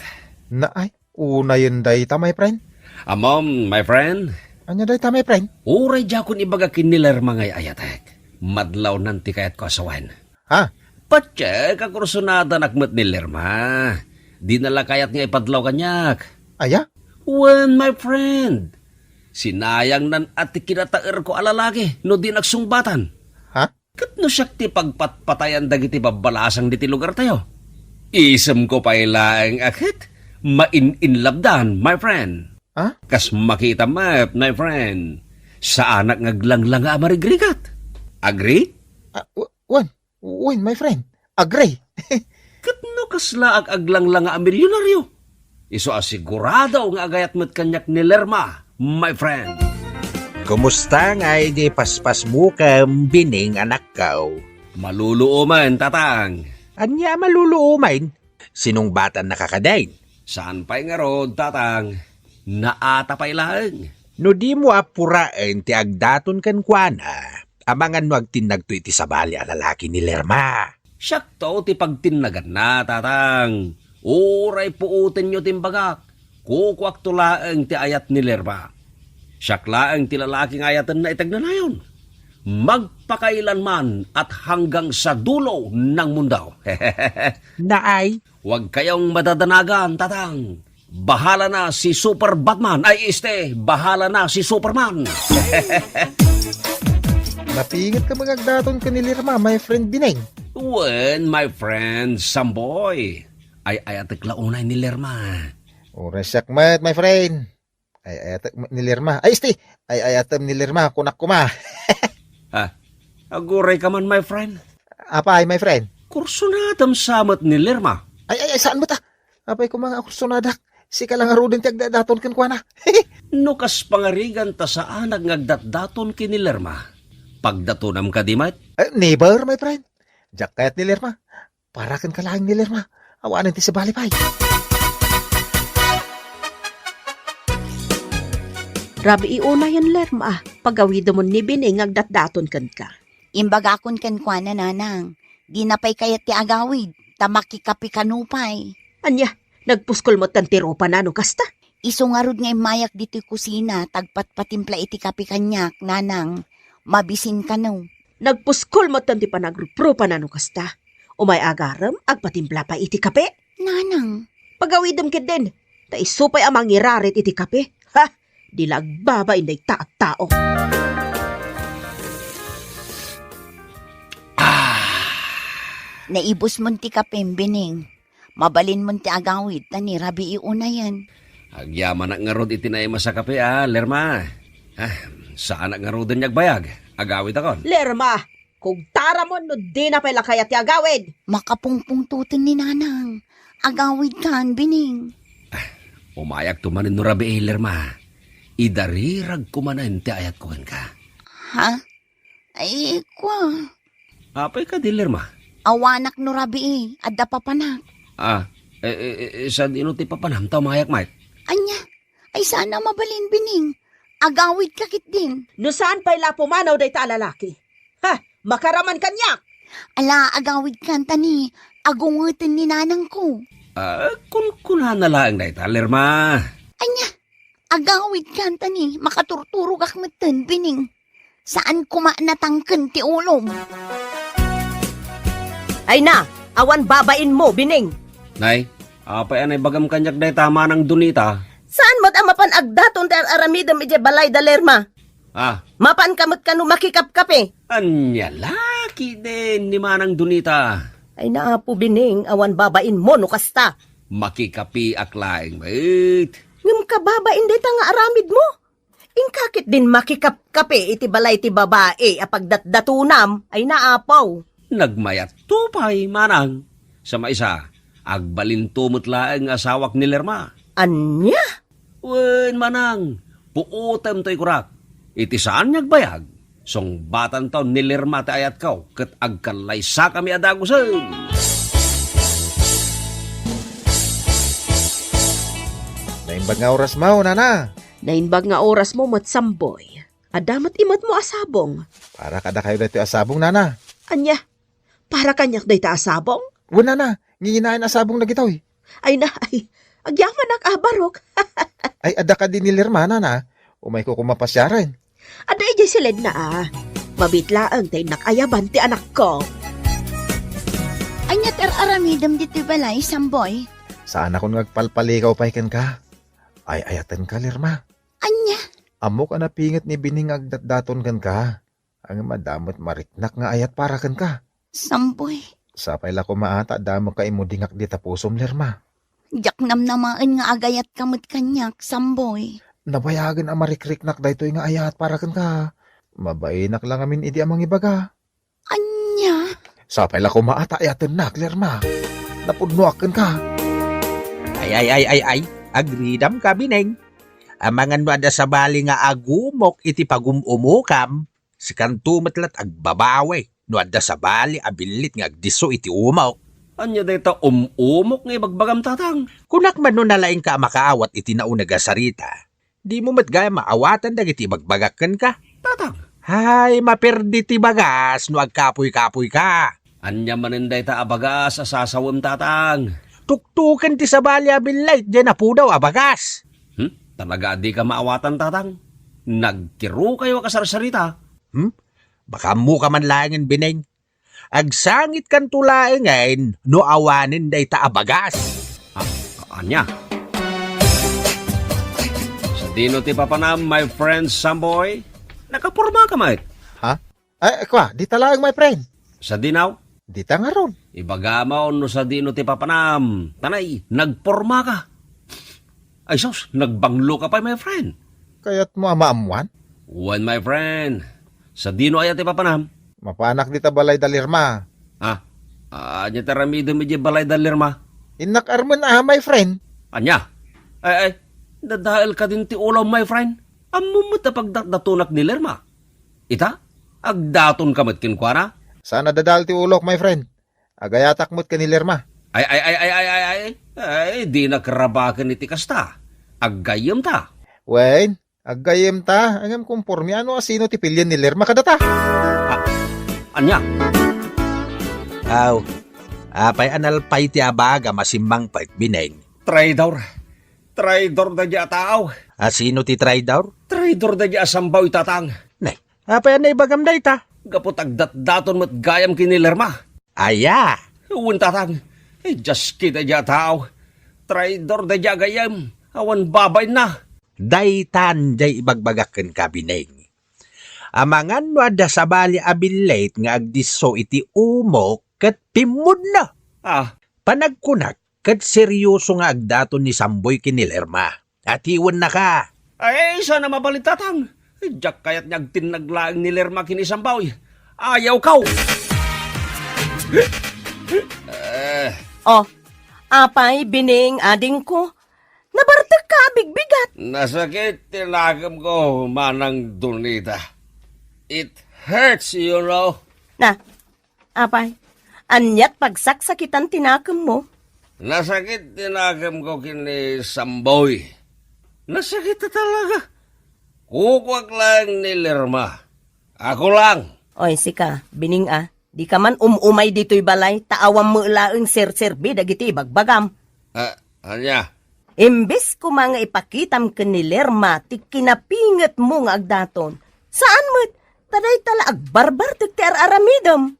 Naay, unayen dayta, my friend. Amom, my friend. Ania dayta, my friend? Uray diakon ibaga ken ni Lerma nga ayatek. Madlawnan ti kayatko a sawen. Ha? Patse, kakursunadanak met ni Lerma. Dina la kayat nga ipadlaw kaniak. Aya? Wen, my friend. Sinayangnan a ti kinataerko a lalaki no di nagsungbatan. Ha? Ket no siak ti pagpatpatayan dagiti babbalasang diti lugartayo. Isemko pay laeng a ket main-inlabdan, my friend. Ha? Kas makita met, my friend, saanak nga aglanglanga a marigrigat. Agree? Ah, w-, wen, wen, my friend. Agree. Ket no kasla ag-, aglanglanga a milyonaryo, isu a sigurado nga agayat met kaniak ni Lerma, my friend. Kumusta ngay di paspasmo ken Bining, anakko? Maluluomen, tatang. Ania a maluluomen? Sinungbatannaka kadin? Saan pay ngarud, tatang. Naata pay laeng. No dimo a puraen ti agdaton kenkuana, amangan no agtinnagto iti sabali a lalaki ni Lerma. Siakto ti pagtinnaganna, tatang. Uray puotenyo ti imbagak. Kukuakto laeng ti ayat ni Lerma. Siak laeng ti lalaki nga ayatenna iti agnanayon. Magpakailanman at hanggang sa dulo ng mundo. Naay. Huwag kayong madadanagan, tatang. Bahala na si Super Batman. Ay, este, bahala na si Superman. Napingetka nga agdaton ken ni Lerma, my friend Bining. Wen, my friend Samboy. Ay-ayatek la unay ni Lerma. Uray siak met, my friend. Ay-ayatek met ni Lerma. Ay, este! Ay-ayatem ni Lerma, kunak koma. Ah, aguray ka man, my friend. Apay, my friend? Kursunadam sa met ni Lerma. Ay, ay, ay, saan met, ah? Apay koma nga kursunadak? Sika la ngaruden ti agdatdaton kenkuana. No kas pangarigan ta saanak nga agdatdaton ken ni Lerma, pagdatonam kadi met? Eh, never, my friend. Diak kayat ni Lerma. Para kenka laeng ni Lerma. Awanen ti sabali pay. Rabii unayen, Lerma, pagawidemon ni Bining nga agdatdaton kenka. Imbagakon kenkuana, nanang, dina pay kayat ti agawid, ta makikape kano pay. Ania, nagpuskol metten ti rupana no kasta? Isu ngarud nga immayak ditoy kusina, ta agpatpatimpla iti kape kaniak, nanang, mabisin kano. Nagpuskol metten ti panagruprupana no kasta. Umay agarem, agpatimpla pay iti kape. Nanang. Pagawidem ketdin, ta isu pay a mangirarit iti kape. Ha? Di la agbabain dayta a tao. Ah! Naibusmon ti kapem, Bining. Mabalinmon ti agawid, ta ni rabii unayen. Agyamanak ngarud iti naimas a kape, a, Lerma. Ah, saanak ngaruden nga agbayag. Agawidakon. Lerma! Kugtaramon no dina pay la kayat ti agawid. Makapungpungtoten ni Nanang. Agawidkan, Bining. Ah, umayakto manen no rabii, Lerma. idariragko manen ti ayatko kenka. Ha? Ay, kua. Apay kadi, Lerma? Awanak no rabii, adda papanak. Ah, eh, eh, eh, sadino ti papanam ta umayak met? Ania? Ay, saan a mabalin, Bining. Agawidka ketdin. No saan pay la pumanaw dayta a lalaki. Ha, makaraman kaniak! Ala, agawidkan ta ni agungeten ni nanangko. Ah, kunkunana laeng dayta, Lerma. Ania? Agawidkan ta ni makaturturogak metten, Bining. Saan koma natangken ti ulom. Ay na, awan babainmo, Bining. Nay, apay a naibagam kaniak dayta, Manang Donita? Saan met a mapan agdaton ti ar-aramidem idiay balay da Lerma? Ah. Mapanka met kano makikapkape? Ania la ketdin ni Manang Donita? Ay na, Apo Bining, awan babainmo no kasta. Makikapeak laeng met. Ngem kababain dayta nga aramidmo? Inka ketdin makikapkape iti balay ti babai a pagdatdatonam, ay na, Apo. Nagmayatto pay, Manang. Sa maysa, agbalinto met laeng nga asawak ni Lerma. Ania? Wen, Manang, puotem toy kunak. Iti saan nga agbayag, sungbatanto ni Lerma ti ayatko ket agkallaysakami a dagusen. Naimbag nga orasmo, nana. Naimbag nga orasmo met, Samboy. Adda met imatmo a sabong. Para kadakayo daytoy a sabong, nana. Ania? Para kaniak dayta a sabong? Wen, nana, nginginaen a sabong dagitoy. Ay na, ay, agyamanak a barok. Ay, adda kadi ni Lerma, nana? Umayko koma pasiaren. Adda idiay siledna a. Mabiit laeng ta innak ayaban ti anakko. Ania ti ar-aramidem ditoy balay, Samboy? Saanakon nga agpalpalikaw pay kenka. Ay-ayatenka, Lerma. Ania? Ammok a napinget ni Bining nga agdatdaton kenka. Ngem adda met mariknak nga ayat para kenka. Samboy. Sapay la koma a ta adda met kaimudingak dita pusom, Lerma. Diak namnamaen nga agayatka met kaniak, Samboy. Nabayagen a marikriknak daytoy nga ayat para kenka. Mabainak la ngamin idi a mangibaga. Ania? Sapay la koma a ta ayatennak, Lerma. Napudnoak kenka. Ay, ay, ay, ay, ay. Agridamka, Bining. Amangan no adda sabali nga agumok iti pagum-umokam, sikanto met la't agbabawi no adda sabali a billit nga agdisso iti umok. Ania dayta um-umok nga ibagbagam, Tatang? Kunak man no nalaingka a makaawat iti nauneg a sarita. Dimo met gayam maawatan dagiti ibagbagak kenka. Tatang. Hay, maperdi ti bagas no agkapuy-kapuyka. Ania manen dayta a bagas a sasawem, Tatang? Tuktuken ti sabali a billit diay napudaw a bagas. Hmm? Talaga a dika maawatan, Tatang? Nagkirukayo a kasarsarita. Hmm? Baka ammoka man laengen, Bining. Agsangitkanto laengen no awanen dayta a bagas. Ah, ania? Sadino ti papanam, my friend Samboy? Nakapormaka met. Ha? Ay, kua, dita laeng, my friend. Sadino? Dita ngarud. Ibagam no sadino ti papanam. Tanay, nagpormaka. Ay sus, nagbangloka pay, my friend. Kayatmo a maammuan? Wen, my friend. Sadino aya ti papanam? Mapanak dita balay da Lerma. Ah, ania ti aramidem idiay balay da Lerma? Innak armen a, my friend. Ania? Ay, ay, dadael kadin ti ulo, my friend. Ammom met a pagdatdatonak ni Lerma. Ita, agdatonka met kenkuana? Saan a dadael ti ulok, my friend. Agayatak met ken ni Lerma. Ay, ay, ay, ay, ay, ay, ay. Ay, dinak rabaken iti kasta. Aggayyemta. Wen, aggayyemta. Ngem, konforme ano a sino ti pilien ni Lerma kadata? Ah, ania? Aw, apay a nalpay ti abagam a simmangpet, Bining? Traidor. Traidor daydiay a tao. A sino ti traidor? Traidor daydiay a Samboy, Tatang. Ne, apay a naibagam dayta? Gapu ta agdatdaton met gayam ken ni Lerma. Aya? Wen, Tatang. Idias kadi daydiay a tao. Traidor daydiay a gayyem. Awan babainna. Daytan diay ibagbagak kenka, Bining. Amangan no adda sabali a billit nga agdisso iti umok ket pimmudno. Ah. Panagkunak, ket seryoso nga agdaton ni Samboy ken ni Lerma. Atiwennaka. Ay, saan a mabalin, Tatang. Diak kayat nga agtinnag laeng ni Lerma ken ni Samboy. Ayawko. Eh. Oh, apay, Bining, adingko? Nabartekka, bigbigat. Nasakit ti nakemko, Manang Donita. It hurts, you know. Na, apay, ania't pagsaksakitan ti nakemmo? Nasakit ti nakemko ken ni Samboy. Nasakit talaga. Kukuak laeng ni Lerma. Ako lang. Oy, sika, Bining a, dika man um-umay ditoy balay, ta awan met laeng serserbi dagiti ibagbagam. Ah, ania? Imbes koma nga ipakitam ken ni Lerma ti kinapingetmo nga agdaton, saan met, ta dayta la agbarbartek ti ar-aramidem.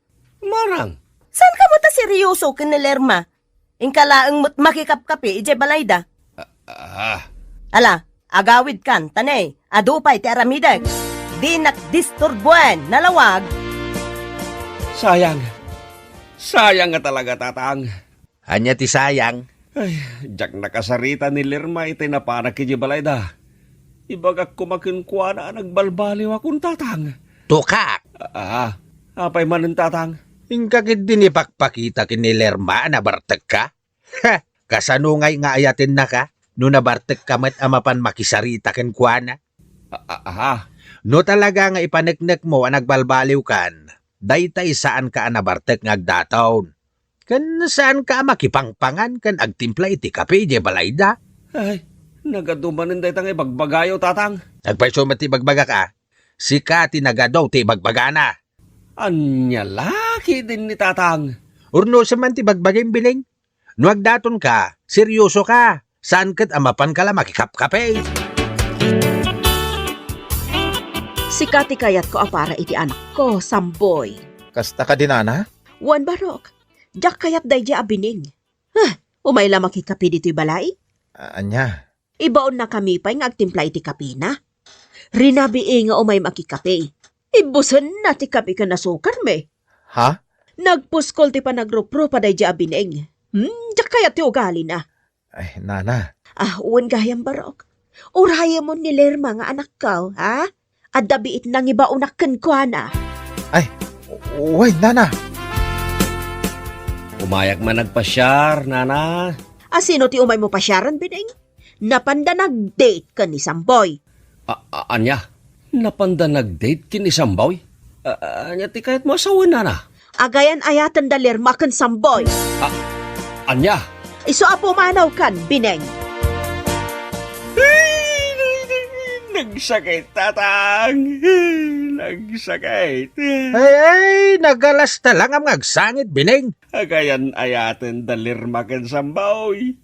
Manang? Saan ka met a seryoso ken ni Lerma? Inka laeng met makikapkapi idiay balayda. Ah, ah. Ala, agawidkan, ta ne, adu pay ti aramidek. Dinak disturbuen, nalawag. Sayang. Sayang nga talaga, Tatang. Ania ti sayang? Ay, diak nakasarita ni Lerma iti napanak idiay balayda. Ibagak koma kenkuana a nagbalbaliwakon, Tatang. Tukak! Ah, apay manen, Tatang? Inka ketdi ni pakpakita ken ni Lerma a nabartekka? Ha! Kasano ngay nga ayatennaka no nabartekka met a mapan makisarita kenkuana? Ah, ah, aha. No talaga nga ipaneknekmo a nagbalbaliwkan, daytay saanka a nabartek nga agdaton. Ken saanka a makipangpangan ken agtimpla iti kape idiay balayda. Ay, nagadu manen dayta nga ibagbagayo, Tatang. Agpayso met ti ibagbagak a, sika ti nagadu ti ibagbagana. Ania la ketdin ni Tatang? Urnosem man ti bagbagim, Bining. No agdatonka, seryosoka. Saan ket a mapanka la makikapkape. Sika ti kayatko a para iti anakko, Samboy. Kasta kadi, Nana? Wen, Barok. Diak kayat daydiay a Bining. Ah, umay la makikape ditoy balay? A-, ania? Ibaonnakami pay nga agtimpla iti kapena. Rinabii nga umay makikape. Ibbusenna ti kape ken asukarmi. Ha? Nagpuskol ti panagruprupa daydiay a Bining. Hmm, diak kayat ti ugalina. Ay, Nana. Ah, wen gayam, Barok. Urayemon ni Lerma nga anakko, ha? Adda biit nangibaonak kenkuana. Ay, wen, Nana. Umayak man agpasiar, Nana. A, sino ti umaymo pasiaren, Bining? Napanda nag-date ken ni Samboy. A-, a-, ania? Napanda nag-date ken ni Samboy? A-, a-, ania ti kayatmo a sawen, Nana? Agayan-ayaten da Lerma ken Samboy. A-, ania? Isu a pumanawkan, Bining. Nagsakit, Tatang. Nagsakit. Ay, ay, nagalasta lang nga agsangit, Bining. Agayan-ayaten da Lerma ken Samboy.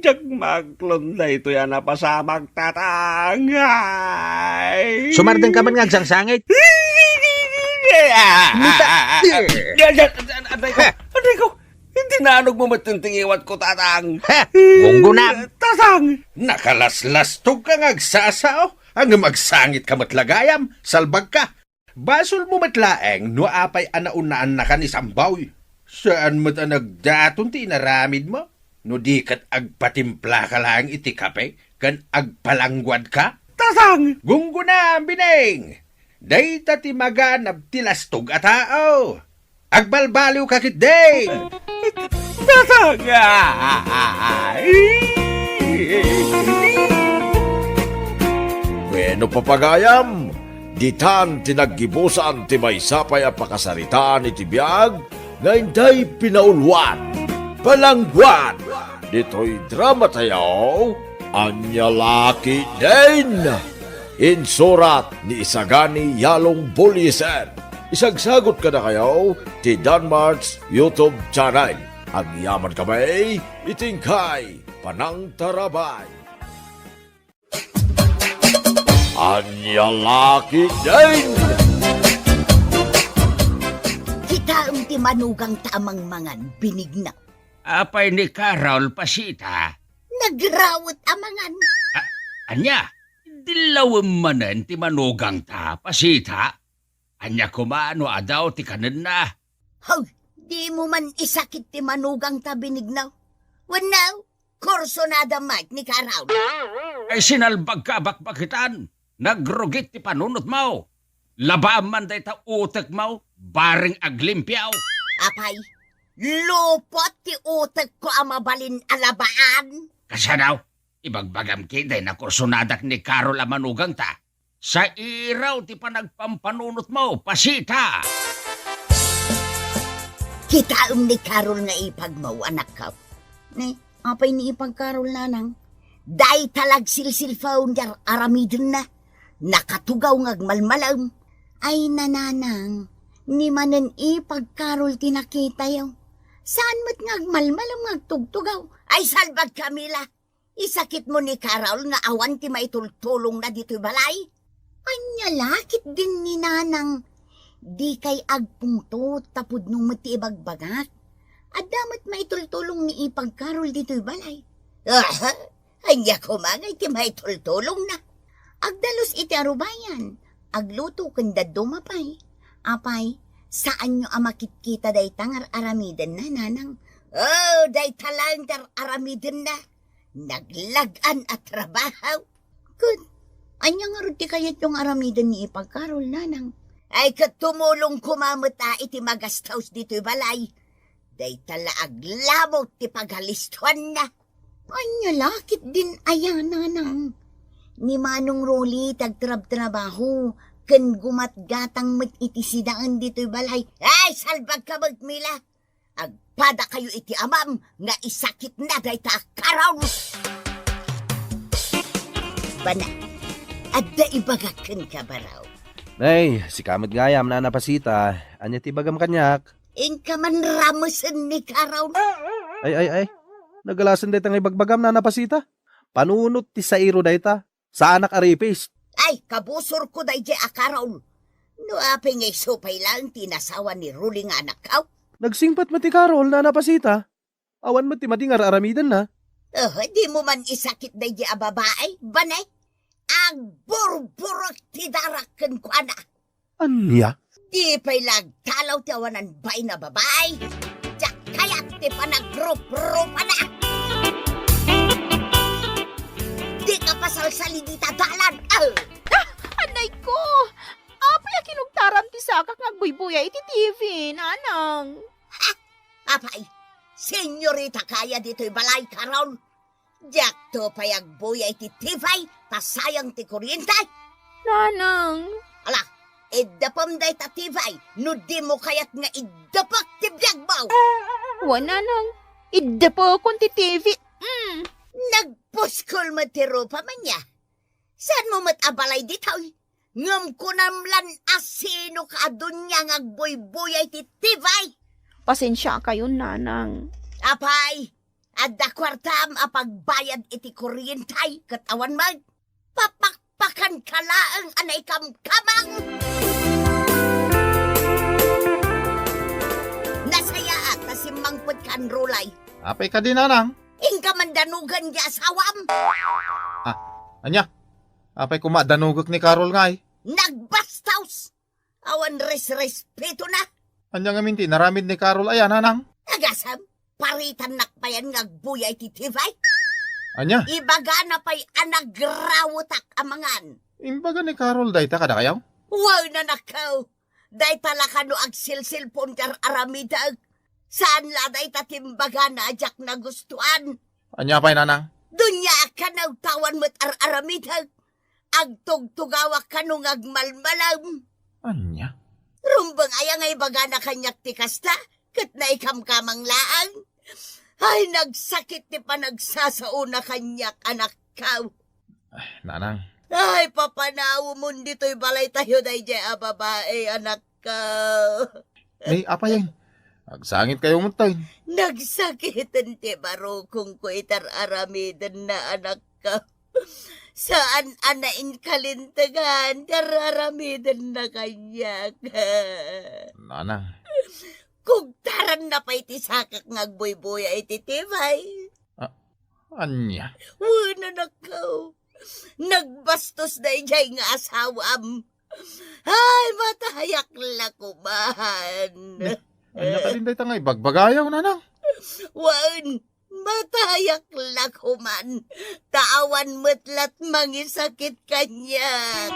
Diak maaklon daytoy a napasamak, Tatang. Ay. Sumardengka man nga agsangsangit. Mita-, Aray ko, aray ko. Iti naanogmo met ti ngiwatko, Tatang. Ha? Gunggona. Tatang. Nakalaslastogka nga agsasao. Ngem agsangitka met la gayam, salbagka. Basolmo met laeng no apay a naunaannaka ni Samboy. Saan met a nagdaton ti inaramidmo no di ket agpatimplaka laeng iti kape ken agpalangguadka? Tatang! Gunggona, Bining! Dayta ti maganab ti lastog a tao. Agbalbaliwka ketdi! Tatang! Bueno, papagayam, ditan ti naggibusan ti maysa pay a pakasaritaan iti biag nga intay pinauluan, Palangguad. Ditoy drama tayo, Ania La Ketdin. Insurat ni Isagani Yalong Buliesen. Isagsagut kadakayo ti Danmart's YouTube channel. Agyaman kami iti inkay panangtarabay. Ania La Ketdin! Kitaem ti manugangta a mangmangan, Binigna. Apay ni Carol, Pasita? Nagrawet a mangan. A-, ania? Dillawem manen ti manugangta, Pasita? Ania koma no adu ti kanenna? Haw, dimo man isakit ti manugangta, Binigna. Wenno, kursunada met ni Carol. Ay, sinalbagka a bakbakitan. Nagrugit ti panunotmo. Labaam man dayta utekmo, bareng aglimpiaw. Apay, lupot ti utekko a mabalin a labaan. Kasano? Ibagbagam ketdi, nakursonadak ni Carol a manugangta. Sairaw ti panagpampanunotmo, Pasita! Kitaem ni Carol nga ipagmo, anakko. Ne, apay ni ipag Carol, nanang? Dayta la agsilsilpon ti ar-aramidenna. Nakatugaw nga agmalmalem. Ay, nanang, ni manen ipag Carol ti nakitayo. Saan met nga agmalmalem nga agtugtugaw? Ay, salbag, Camila! Isakitmo ni Carol nga awan ti maitultulongna ditoy balay? Ania la ketdin ni nanang, dikay agpungtot ta pudno met ti ibagbagak. Adda met maitultulong ni ipag Carol ditoy balay. Aha! Ania koma ngay ti maitultulongna? Agdalus iti arubayan, agluto ken dadduma pay. Apay, saanyo a makitkita dayta nga ar-aramidenna, nanang? Oh, dayta laeng ti ar-aramidenna. Naglag-an a trabaho. Ket, ania ngarud ti kayatyo nga aramiden ni ipag Carol, nanang? Ay, ket tumulong koma met a iti magastos ditoy balay. Dayta la aglamut ti pagalistoanna. Ania la ketdin aya, nanang? Ni Manong Rolly ti agtrabtrabaho, ken gumatgatang met iti sidaen ditoy balay. Ay, salbagka met, Mila! Agpadakayo iti amam nga isakitna dayta a Carol! Bana, adda ibagak kenka, baro. Nay, sika met gayam, Nana Pasita. Ania ti ibagam kaniak? Inka man ramesen ni Carol. Ay, ay, ay. Nagalasen dayta nga ibagbagam, Nana Pasita. Panunot ti sairo dayta. Saanak a ripis. Ay, kabusorko daydiay a Carol. No apay nga isu pay laeng ti inasawa ni Rolly nga anakko? Nagsingpet met ti Carol, Nana Pasita. Awan met ti madi nga ar-aramidenna. Oh, dimo man isakit daydiay a babai, bane? Agburburek ti darak kenkuana. Ania? Di pay la agtalaw ti awanan bain a babai. Diak kayat ti panagruprupana. Dika pasalsali dita dalan. Ah! Ah! Anay ko! Apay a kinugtaram ti sakak nga agbuybuya iti T V, nanang? Ha? Apay, senyorita kaya ditoy balay, Carol? Diakto pay agbuya iti T V ta sayang ti kuryente. Nanang. Ala, iddepem dayta T V no dimo kayat nga iddepek ti biagmo. Wen, nanang, iddepekon ti T V. Mm. Nagpuskol met ti rupam ania. Saanmo met a balay ditoy? Ngem kunam lan a sino ka a dunia nga agbuybuya iti T V. Pasensiakayon, nanang. Apay, adda kuartam a pagbayad iti kuryente ket awan met. Papakpakanka laeng a naikamkamang! Nasayaat ta simmangpetka, Rolly. Apay kadi, nanang? Inka man danugen ti asawam. Ah, ania? Apay koma danugek ni Carol ngay? Nagbastos! Awan resrespetona. Ania ngamin ti inaramid ni Carol aya, nanang? Agasem, paritannak payen nga agbuya iti T V. Ania? Ibagana pay a nagrawetak a mangan. Imbaga ni Carol dayta kadakayo? Wen, anakko. Dayta la kano agsilsilpon ti ar-aramidek. Saan la dayta ti imbagana a diak nagustuan. Ania pay, nanang? Dunia a kano ta awan met ar-aramidek. Agtugtugawak kano nga agmalmalem. Ania? Rumbeng aya nga ibagana kaniak ti kasta, ket naikamkamang laeng. Ay, nagsakit ti panagsasaona kaniak, anakko. Ay, nanang. Ay, papanawemon ditoy balaytayo daydiay a babai, anakko. Ni, apay, agsangitkayo metten. Nagsakiten ti barukongko iti ar-aramidenna, anakko. Saan a nainkalintegan ti ar-aramidenna kaniak. Nanang. Kugtaranna pay ti sakak nga agbuybuya iti T V. Ah, ania? Wen, anakko. Nagbastos daydiay nga asawam. Ay, matayak la koman. Ne, ania kadin dayta nga ibagbagayo, nanang? Wen, matayak la koman. Ta awan met lat mangisakit kaniak.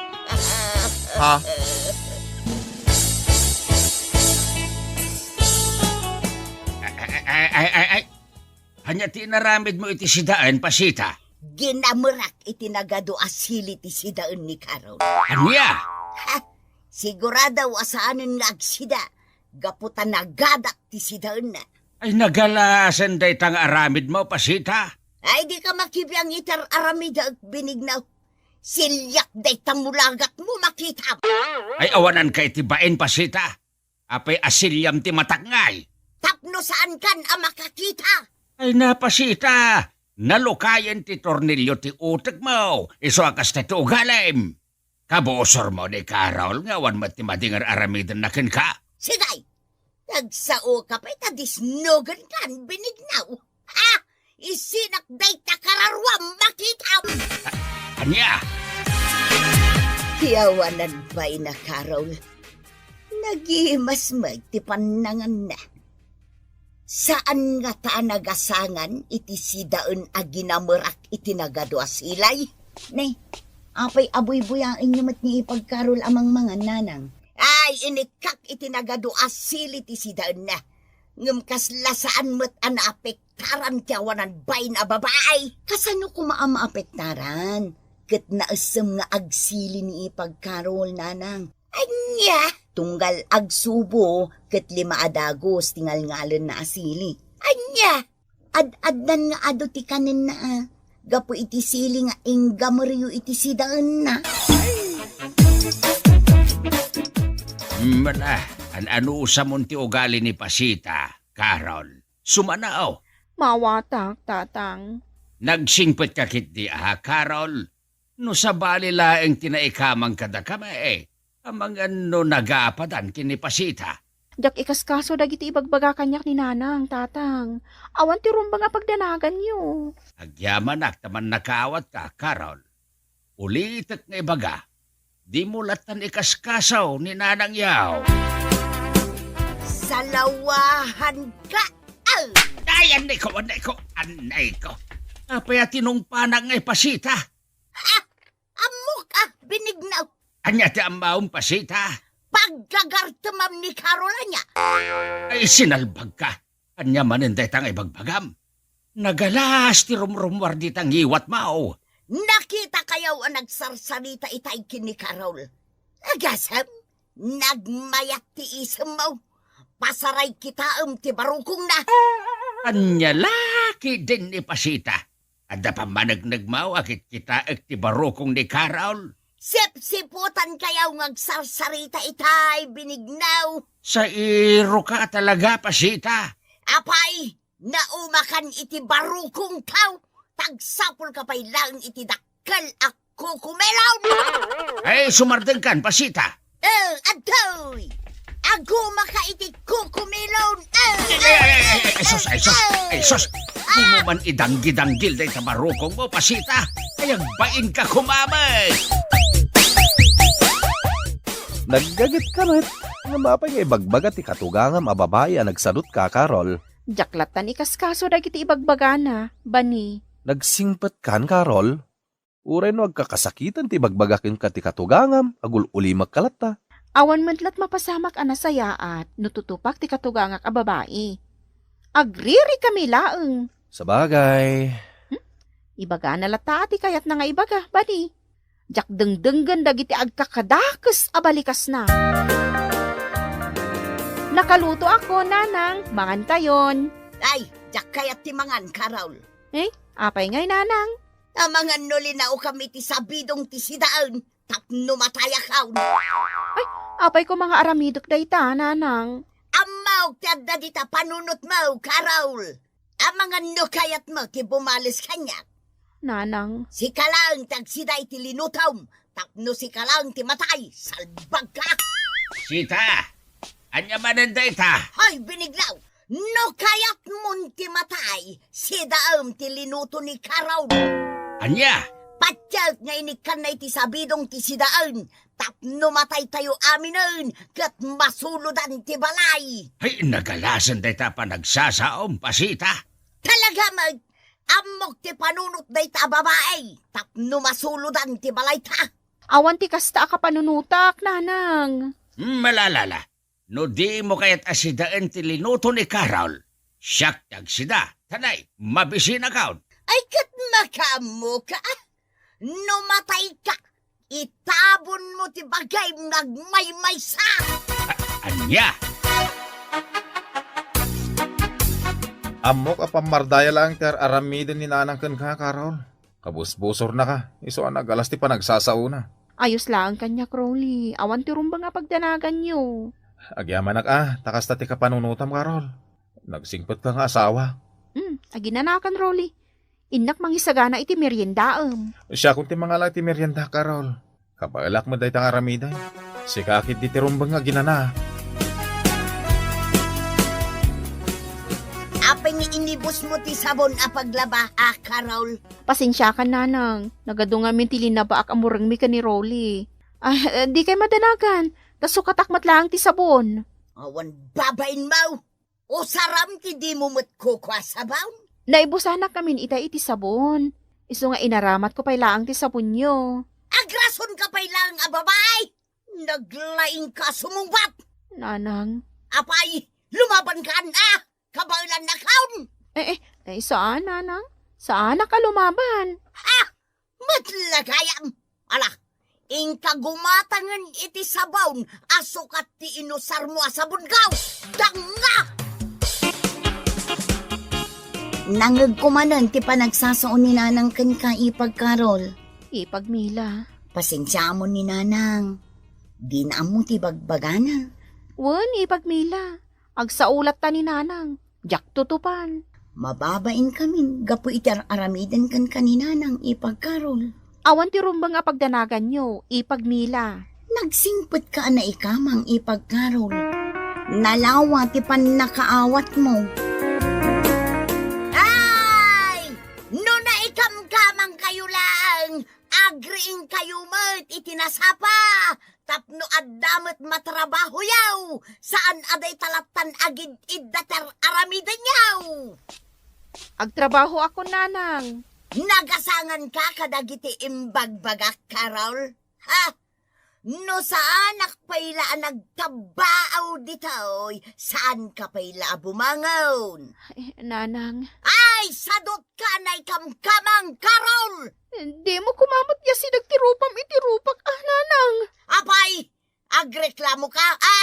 Ha? Ay, ay, ay, ay, ay. Ania ti inaramidmo iti sidaen, Pasita? Ginamerak iti nagadu a sili ti sidaen ni Carol. Ania? Ha? Sigurado a saanen nga agsida, gapu ta nagadak ti sidaenna. Ay, nagalasen dayta nga aramidmo, Pasita. Ay, dika makibiang iti ar-aramidek, Benigno. Siliak dayta mulagatmo, makitam. Ay, awananka iti bain, Pasita. Apay a siliam ti matak ngay? Tapno saankan a makakita. Ay, na, Pasita, nalukayen ti tornilio ti utekmo, isu a kasta ti ugalim. Kabusormo ni Carol nga awan met ti madi nga ar-aramidenna kenka. Sige, nagsaoka pay ta disnogenkan, Benigno. Ha? Isinak dayta kararuam, makitam. Ania? Ti awanan pay na, Carol. Nagimas met ti pannanganna. Saan ngata a nagasangan iti sidaen a ginamerak iti nagadu a sili. Ne, apay a buybuyaenyo met ni Ipag Carol a mangmangan, nanang? Ay, inikkak iti nagadu a sili ti sidaenna. Ngem kasla saan met a naapektaran ti awanan bain a babai. Kasano koma a maapektaran? Ket naessem nga agsili ni Ipag Carol, nanang. Ania? Tunggal agsubo ket lima a dagus ti ngalngalenna a sili. Ania? Ad-addan nga adu ti kanenna, a, gapu iti sili nga inggameryo iti sidaenna. Mala, an-anusamon ti ugali ni Pasita, Carol? Sumanaw. Mawatak, Tatang. Nagsingpetka ketdi a, Carol? No sabali laeng ti naikamang kadakami, amangan no nagapadan ken ni Pasita. Diak ikaskaso dagiti ibagbaga kaniak ni Nanang, Tatang. Awan ti rumbeng a pagdanaganyo. Agyamanak ta mannakawatka, Carol. Ulitek nga ibaga, dimo lattan ikaskaso ni Nanang yaw. Salawahanka! Aw! Ay, annayko, annayko, annayko. Apay a tinungpanak nga ipasita? Ha? Ammok a, Benigno. Ania ti ammom, Pasita? Paggagartemam ni Carol ania? Ay, sinalbagka. Ania manen dayta nga ibagbagam? Nagalas ti rumrummuar dita ngiwatmo. Nakitakayo a nagsarsarita itay ken ni Carol. Agasem, nagmayat ti isemmo. Pasaray kitaem ti barukongna. Ania la ketdin ni Pasita? Adda pammanegnegmo a kitkitaek ti barukong ni Carol? Sipsiputankayo nga agsarsarita itay, Benigno. Sairoka talaga, Pasita. Apay, naumakan iti barukongko, ta agsapulka pay laeng iti dakkel a kukumelon. Ay, sumardengkan, Pasita. Eh, adtoy! Agumaka iti kukumelon. Eh, Ay, ay, ay, ay, ay, sus, ay, sus, ay, sus. Dimo man idanggi-danggil dayta barukongmo, Pasita. Ay, agbainka koma met. Naggagetka met. Ngem apay nga ibagbaga ti katugangam a babai a nagsadutka, Carol? Diak lattan ikaskaso dagiti ibagbagana, Bani. Nagsingpetkan, Carol? Uray no agkakasakitan ti ibagbaga kenka ti katugangam, agul-ulimekka latta. Awan met lat mapasamak a nasayaat no tutupak ti katugangak a babai. Agririkami laeng. Sabagay. Hmm? Ibagana latta ti kayatna nga ibaga, Bani. Diak dengdenggen dagiti agkakadakes a balikasna. Nakalutoakon, Nanang. Mangankayon. Ay, diak kayat ti mangan, Carol. Eh, apay ngay, Nanang? Amangan no linaokam iti sabidong ti sidaen tapno matayakon. Ay, apay koma nga aramidek dayta, Nanang? Ammok ti adda dita panunotmo, Carol. Amangan no kayatmo ti bumales kaniak. Nanang. Sika laeng ti agsida iti linutom, tapno sika laeng ti matay, salbagka. Sita, ania manen dayta? Hoy, Benigno, no kayatmon ti matay, sidaem ti linuto ni Carol. Ania? Patiek nga inikkanna iti sabidong ti sidaen, tapno mataytayo aminen ket masulodan ti balay. Ay, nagalasen dayta a panagsasaom, Pasita. Talaga met, ammok ti panunot dayta a babai, tapno masulodan ti balayta. Awan ti kasta a kapanunotak, Nanang. Hmm, malalala. No dimo kayat a sidaen ti linuto ni Carol, siak ti agsida. Tanay, mabisinakon. Ay, ket makaammoka? No matayka, itabonmo ti bagim nga agmaymaysa! A-, ania? Ammok a pammardaya laeng ti ar-aramiden ni Nanang kenka, Carol. Kabusbusornaka, isu a nagalas ti panagsasaona. Ayos laeng kaniak, Rolly. Awan ti rumbeng a pagdanaganyo. Agyamanak a, ta kasta ti kapanunotam, Carol. Nagsingpetka nga asawa. Hmm, aginanakan, Rolly. Innak mangisagana iti meriendaem. Siakon ti mangala iti merienda, Carol. Kabaelak met dayta nga aramiden. Sika ketdi ti rumbeng nga aginana. Apay nga inibusmo ti sabon a paglaba, a, Carol? Pasensiakan, Nanang. Nagadu ngamin ti linabaak a murengmi ken ni Rolly. Ah, eh, dikay madanagan. Ta sukatak met laeng ti sabon. Awan babainmo! Usaram ti dimo met kukua sabon. Naibusanak ngamin ita iti sabon. Isu nga inaramatko pay laeng ti sabonyo. Agrasonka pay laeng a babai! Naglaingka a sumungbat! Nanang. Apay, lumabanka, anna! Kabaelannakon! Eh, eh, eh, saan, Nanang? Saanak a lumaban? Ha? Met la gayam! Ala, inka gumatangen iti sabon a sukat ti inusarmo a sabon, gaw! Danga! Nangegko manen ti panagsasao ni Nanang kenka, Ipag Carol. Ipag Mila. Pasensiaam ni Nanang. Dina ammo ti bagbagana. Wen, Ipag Mila. Agsao latta ni Nanang. Diak tutupan. Mababain kamin gapu iti ar-aramiden kenka ni Nanang, Ipag Carol. Awan ti rumbeng a pagdanaganyo, Ipag Mila. Nagsingpetka a naikamang, Ipag Carol. Nalawa ti pannakaawatmo. Ay! No naikamkamangkayo laeng, agriingkayo met iti nasapa tapno adda met matrabahoyo, saan a dayta lattan agid-idda ti ar-aramidenyo. Agtrabahoakon, Nanang. Nagasanganka kadagiti imbagbagak, Carol? Ha? No saanak pay la a nagtabbaaw ditoy, saanka pay la a bumangon. Eh, Nanang. Ay, sadutka a naikamkamang, Carol! Dimo koma met iyasideg ti rupam iti rupak, a, Nanang. Apay, agreklamoka, a?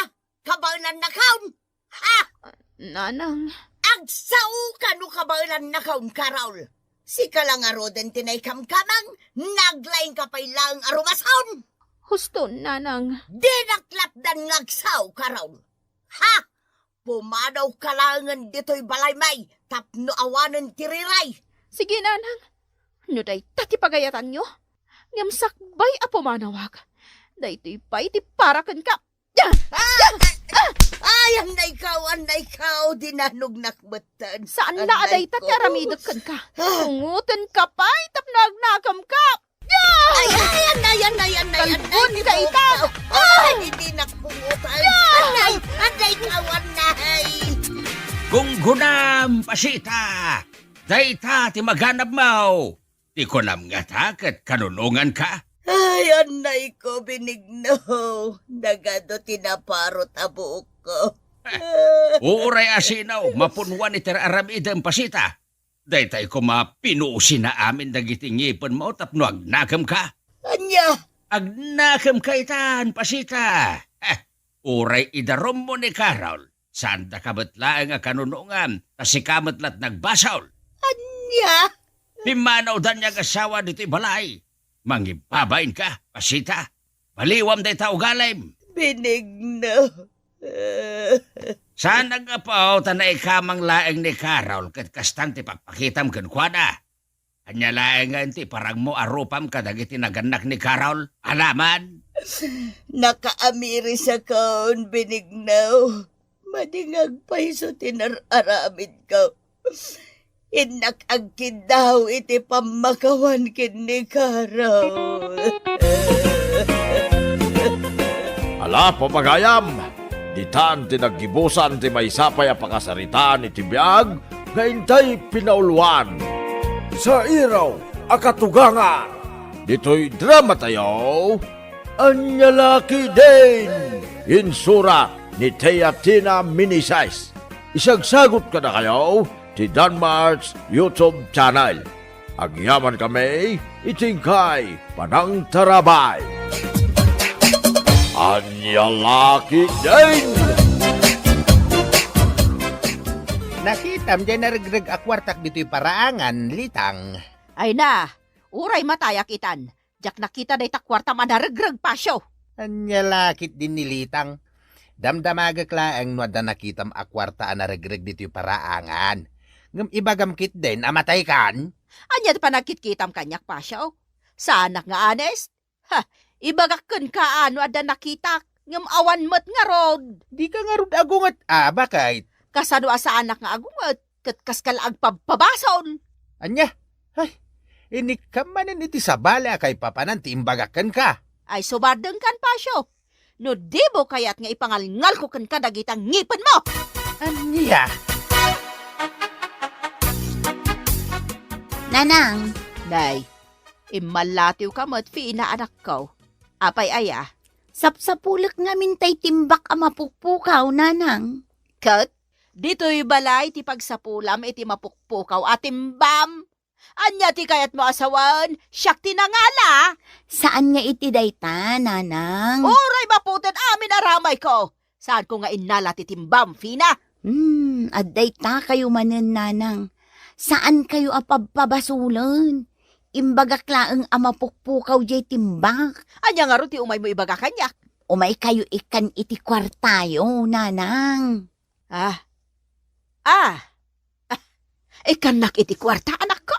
Kabaelannakon? Ha? Nanang. Agsaoka no kabaelannakon, Carol. Sika la ngaruden ti naikamkamang, naglaingka pay laeng a rumason. Husto, Nanang. Dinak latdan nga agsao, Carol. Ha? Pumanawka laengen ditoy balaymi tapno awanen ti riray. Sige, Nanang. No dayta ti pagayatanyo, ngem sakbay a pumanawak, daytoy pay ti para kenka. Ah! Ay, annaykaw, annaykaw, dinanognak metten. Saan la a dayta ti aramidek kenka. Pungotenka pay tapno agnakemka. Ay, ay, annay, annay, annay, annay. Kalbon ka ita. Ay, dinak pungotan. Annay, annaykaw, annay. Gunggonam, Pasita. Dayta ti maganabmo. Ti kunam ngata ket kanunonganka? Ay, annayko, Benigno. Nagadu ti naparut a buokko. Uray a sino, mapunuan iti ar-aramidem, Pasita. Daytay koma pinuosina amin dagiti ngipenmo tapno agnakemka. Ania? Agnakemka itan, Pasita. Eh, uray idarummo ni Carol. Saandaka met laeng a kanunongan, ta sika met lat nagbasol. Ania? Pimmanawdan nga agasawa ditoy balay. Mangibabainka, Pasita. Baliwam dayta ugalim. Benigno. Saan a gapu ta naikamang laeng ni Carol ket kastan ti pakpakitam kenkuana. Ania laengen ti iparangmo a rupam kadagiti nagannak ni Carol? Alaman? Nakaamirisakon, Benigno. Madi nga agpayso ti nar-aramidko. Innak agkiddaw iti pammakawan ken ni Carol. Ala, papagayam, ditan ti naggibusan ti maysa pay a pakasaritaan iti biag nga intay pinauluan. Sairaw a katugangan. Ditoy dramatayo, Ania La Ketdin! Insurat ni Teatina Meneses. Isagsagut kadakayo ti Danmart's YouTube channel. Agyaman kami iti inkay panangtarabay. Ania la ketdin? Nakitam diay naregreg a kuartak ditoy paraangan, Litang. Ay na, uray matayak itan. Diak nakita dayta kuartam a naregreg, Pasio. Ania la ketdin ni Litang? Damdamagek laeng no adda nakitam a kuarta a naregreg ditoy paraangan. Ngem ibagam ketdin a mataykan. Ania ti panagkitkitam kaniak, Pasio? Saanak nga honest? Ha, ibagak kenka no adda nakitak, ngem awan met ngarud. Dika ngarud agunget a, baket? Kasano a saanak nga agunget, ket kaska la agpabpabasol? Ania? Ay, inikkam manen iti sabali a kaipapanan ti imbagak kenka. Ay, subardengkan, Pasio. No dimo kayat nga ipangalngalko kenka dagita ngipenmo. Ania? Nanang. Nay, immallatiwka met, Fina, anakko. Apay aya? Sapsapulek ngamin tay timbak a mapukpukaw, Nanang. Ket, ditoy balay ti pagsapulam iti mapukpukaw a timbam. Ania ti kayatmo a sawen? Siak ti nangala. Saan nga iti dayta, Nanang. Uray maputed amin a ramayko. Saanko nga innala ti timbam, Fina. Hmm, adda itakayo manen, Nanang. Saankayo a pabpabasolen. Imbagak laeng a mapukpukaw diay timbak. Ania ngarud ti umaymo ibaga kaniak? Umaykayo ikkan iti kuartayo, Nanang. Ah. Ah. Ah. Ikkannak iti kuarta, anakko.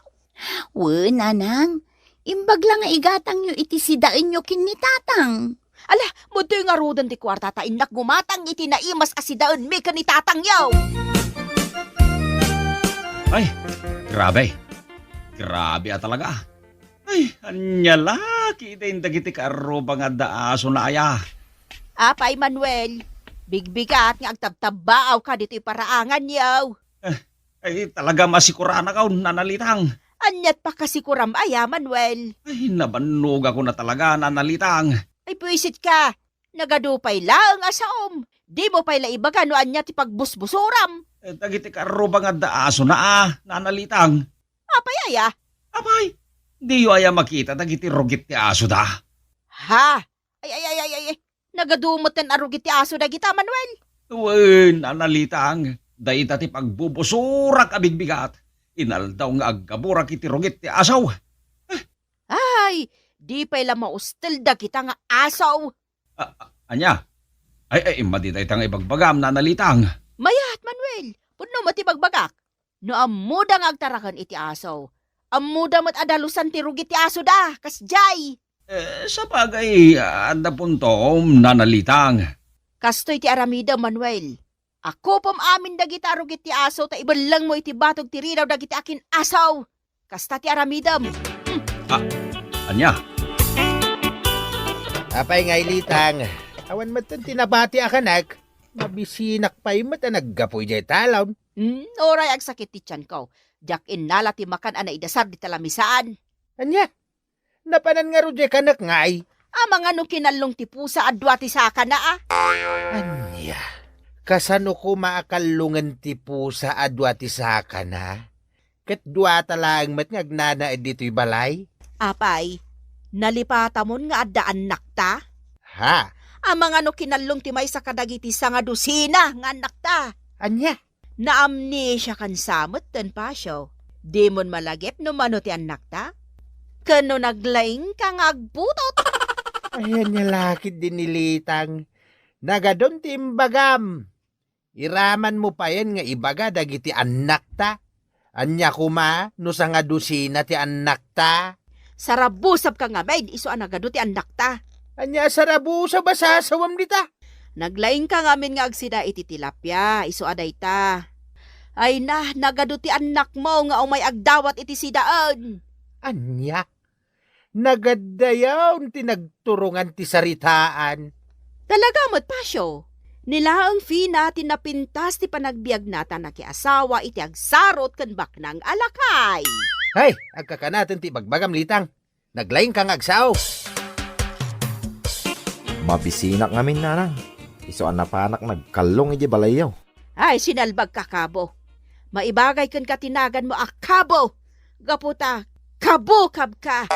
Wen, Nanang. Imbag la nga igatangyo iti sidaenyo ken ni Tatang. Ala, madtoy ngaruden ti kuarta ta innak gumatang iti naimas a sidaenmi ken ni Tatangyo. Ay, grabe. Grabe a talaga. Ay, ania la ketdin dagiti kaarruba nga adda asona aya? Apay, Manuel, bigbigat nga agtabtabaawka ditoy paraanganyo. Eh, ay, talaga masikuranakaw, Nana Litang. Aniat pakasikuram aya, Manuel? Ay, nabannogakon a talaga, Nana Litang. Ay, buisitka. Nagadu pay laeng a saom. Dimo pay la ibaga no ania ti pagbusbusoram. Eh, dagiti kaarruba nga adda asona a, Nana Litang. Apay aya? Apay, diyo aya makita dagiti rugit ti asoda? Ha? Ay, ay, ay, ay, ay, ay. Nagadu metten a rugit ti aso dagita, Manuel. Wen, Nana Litang, dayta ti pagbubusorak a bigbigat. Inaldaw nga aggaburak iti rugit ti aso. Ay, di pay la maustel dagita nga aso. A-, a-, ania? Ay, ay, madi dayta nga ibagbagam, Nana Litang. Mayat, Manuel. Pudno met ti bagbagak. No ammoda nga agtaraken iti aso, ammoda met a dalusan ti rugit ti asoda, kasdiay. Eh, sabagay, adda puntom, Nana Litang. Kastoy ti aramidem, Manuel. Akupem amin dagita a rugit ti aso ta ibellengmo iti batog ti ridaw dagiti akin-aso. Kasta ti aramidem. Hmm. Ah, ania? Apay ngay, Litang, awan metten ti nabati a kanek. Mabisinak pay met a naggapu idiay talon. Hmm, uray agsakit ti tianko. Diak innala ti makan a naidasar dita lamisaan. Ania? Napanan ngarud diay kanek ngay? Amangan no kinallong ti pusa a dua ti sakana, a? Ania? Kasano koma a kallongen ti pusa a dua ti sakana? Ket duata laeng met nga agnanaed ditoy balay? Apay, nalipatamon nga adda annakta? Ha? Amangan no kinallong ti maysa kadagiti sangadusina nga annakta? Ania? Naamnesiakan sa metten, Pasio. Dimon malagip no mano ti annakta? Ken no naglaingka nga agbutot? Ay, ania la ketdin ni Litang? Nagadun ti imbagam. Iramanmo payen nga ibaga dagiti annakta. Ania koma no sangadusina ti annakta? Sarabusabka ngamin, isu a nagadu ti annakta. Ania a sarabusab a sasawam dita? Naglaingka ngamin nga agsida iti tilapia, isu a dayta. Ay na, nagadu ti annakmo nga umay agdawat iti sidaen. Ania? Nagaddayaw ti nagturongan ti saritaan. Talaga met, Pasio. Ni laeng Fina ti napintas ti panagbiagna ta nakiasawa iti agsarot ken baknang a lakay. Hay, agkakanaten ti ibagbagam, Litang. Naglaingka nga agsao. Mabisinak ngamin, Nanang. Isu a napanak nagkallong idiay balayyo. Ay, sinalbagka, Kabo. Maibagay kenka ti naganmo a Kabo. Gapu ta, Kabukabka!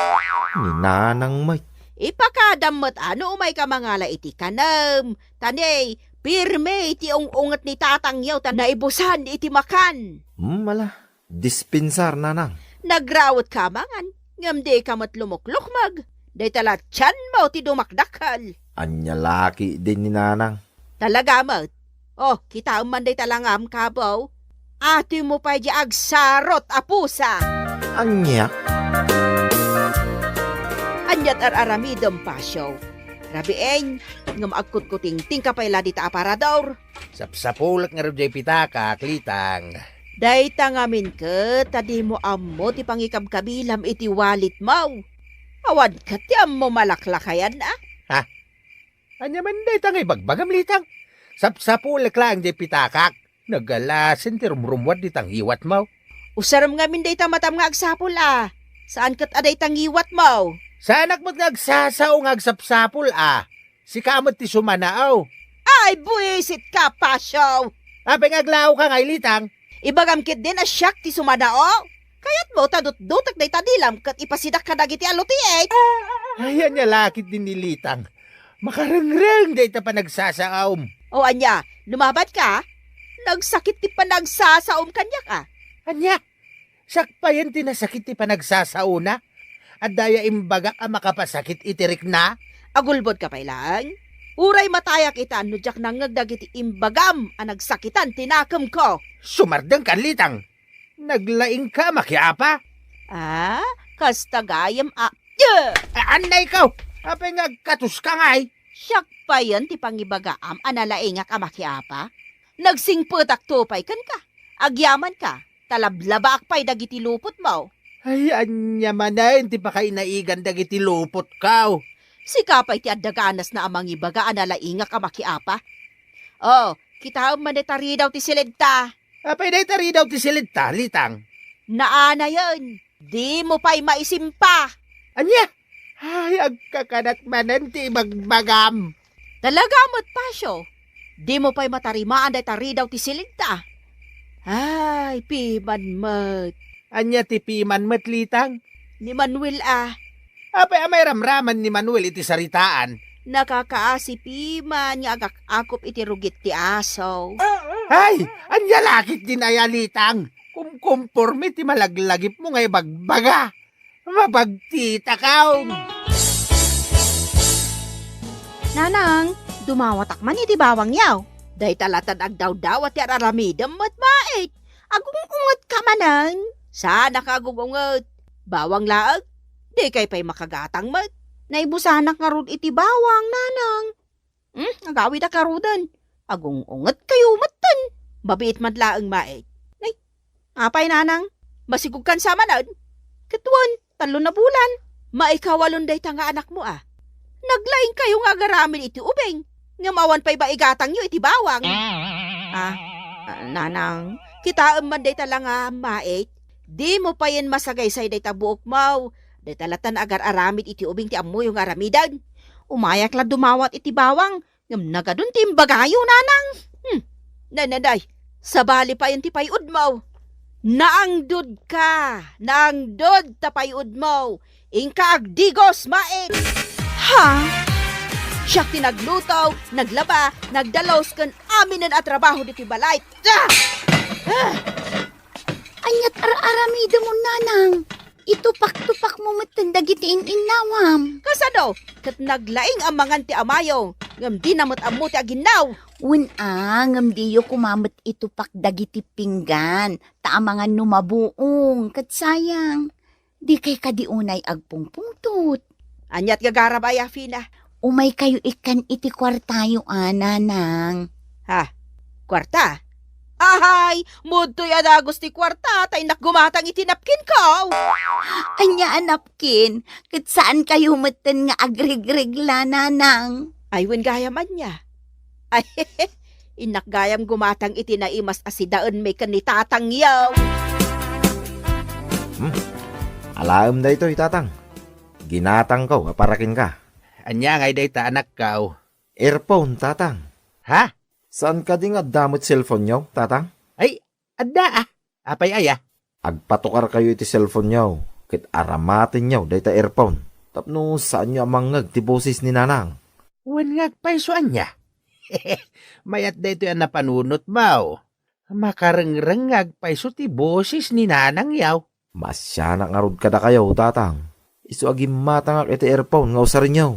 Ni Nanang met. Ipakadam met a no umayka mangala iti kanem, ta ni, pirme ti ung-unget ni tatangyo ta naibusan iti makan. Hmm, ala, dispensar, Nanang. Nagrawetka a mangan, ngem dika met lumuklukmeg. Dayta la tianmo ti dumakdakkel. Ania la ketdin ni Nanang? Talaga met. Oh, kitaem man dayta langam, kabaw. Atoymo pay diay agsarot a pusa. Ania? Aniat ar-aramidem, Pasio? Rabiin, ngem agkutkutingtingka pay la dita aparador. Sapsapulek ngarud diay pitakak, Litang. Dayta ngamin ket ta dimo ammo ti pangikabkabilam iti walletmo. Awan ket ti ammo malaklakayan, a? Ha? Ania man dayta nga ibagbagam, Litang? Sapsapulek laeng diay pitakak. Nagalasen ti rumrummuar dita ngiwatmo. Usarem ngamin dayta matam nga agsapul, a. Saan ket a dayta ngiwatmo. Saanak met nga agsasao nga agsapsapul, a. Sika met ti sumanao. Ay, buisitka, Pasio! Apay nga aglaoka ngay, Litang? Ibagam ketdin a siak ti sumanao. Kayatmo ta dutdutek dayta dilam ket ipasidak kadagiti alutiit. Ay, ania la ketdin ni Litang? Makarengreng dayta panagsasaom. O ania, lumabatka? Nagsakit ti panagsasaom kaniak, a. Ania? Siak payen ti nasakit ti panagsasaona? Adda aya imbagak a makapasakit iti rikna? Agulbodka pay laeng? Uray matayak ita no diak nangngeg dagiti imbagam a nagsakitan ti nakemko. Sumardengka, Litang. Naglaingka a makiapa? A, kasta gayam a, a-, annayko! Apay nga agkatoska ngay? Siak payen ti pangibagaam a nalaingak a makiapa? Nagsingpetakto pay kenka. Agyamanka, ta lablabaak pay dagiti lupotmo. Ay, ania manen ti pakainaigan dagiti lupotko? Sika pay ti adda ganasna a mangibaga a nalaingak a makiapa. O, kitaem man dayta ridaw ti silidta. Apay dayta ridaw ti silidta, Litang? Naanayen, dimo pay maisimpa. Ania? Ay, agkakanak manen ti ibagbagam. Talaga met, Pasio. Dimo pay matarimaan dayta ridaw ti silidta. Ay, piman met. Ania ti piman met, Litang? Ni Manuel, a. Apay a mairamraman ni Manuel iti saritaan? Nakakaasi piman nga agak-akop iti rugit ti aso. Ay! Ania la ketdin aya, Litang? Kumkumporme ti malaglagipmo nga ibagbaga. Mabagtitakaw! Nanang, dumawatak man iti bawangyo. Dayta latan agdawdawat ti ar-aramidem met, Mait. Agung-ungetka manen? Saanka agung-unget. Bawang laeng? Dikay pay makagatang met. Naibusanak ngarud iti bawang, Nanang. Hmm, agawidak ngaruden. Agung-ungetkayo metten. Mabiit man laeng, Mait. Nay, apay, Nanang? Masigugkan sa manen? Ket wen, tallo na bulan. Maikawalon dayta nga anakmo, a. Naglaingkayo nga agaramid iti ubing, ngem awan pay maigatangyo iti bawang. A, a, Nanang, kitaem man dayta la nga, Mait. Dimo payen masagaysay dayta buokmo. Dayta latan agar-aramid iti ubing ti ammoyo nga aramiden. Umayak la dumawat iti bawang, ngem nagadun ti imbagayo, Nanang. Hmm. Nay, nay, nay. Sabali payen ti pay-udmo. Naangdodka. Naangdod ta pay-udmo. Inka agdigos, Mait. Ha? Siak ti nagluto, naglaba, nagdalus ken aminen a trabaho ditoy balay. Ah! Ah! Aniat ar-aramidem, Nanang? Itupak-tupakmo metten dagiti in-innawam. Kasano? Ket naglaing a mangan ti amayo, ngem dina met ammo ti aginnaw. Wen a, ngem diyo koma met itupak dagiti pinggan, ta amangan no mabuong, ket sayang. Dikay kadi unay agpungpungtot. Aniat gagaram aya, Fina? Umaykayo ikkan iti kuartayo a, Nanang. Ha? Kuarta? Ahay! Mudtoy a dagus ti kuarta, ta innak gumatang iti napkinko! Ania a napkin? Ket saankayo metten nga agregregla, Nanang? Ay, wen gayam ania? Ay, innak gayam gumatang iti naimas a sidaenmi ken ni tatangyo. Hmm. Alaem daytoy, Tatang. Ginatangko a para kenka. Ania ngay dayta, anakko? Earphone, Tatang. Ha? Saan kadi nga adda met cellphone-yo, Tatang? Ay, adda, a. Apay aya? Agpatukarkayo iti cellphone-yo. ket aramatenyo dayta earphone tapno saanyo a mangngeg ti boses ni Nanang. Wen nga agpayso ania? Mayat daytoy a napanunotmo. Makarengreng nga agpayso ti boses ni Nanangyo. Maasianak ngarud kadakayo, Tatang. Isu a gimmatangak iti earphone nga usarenyo.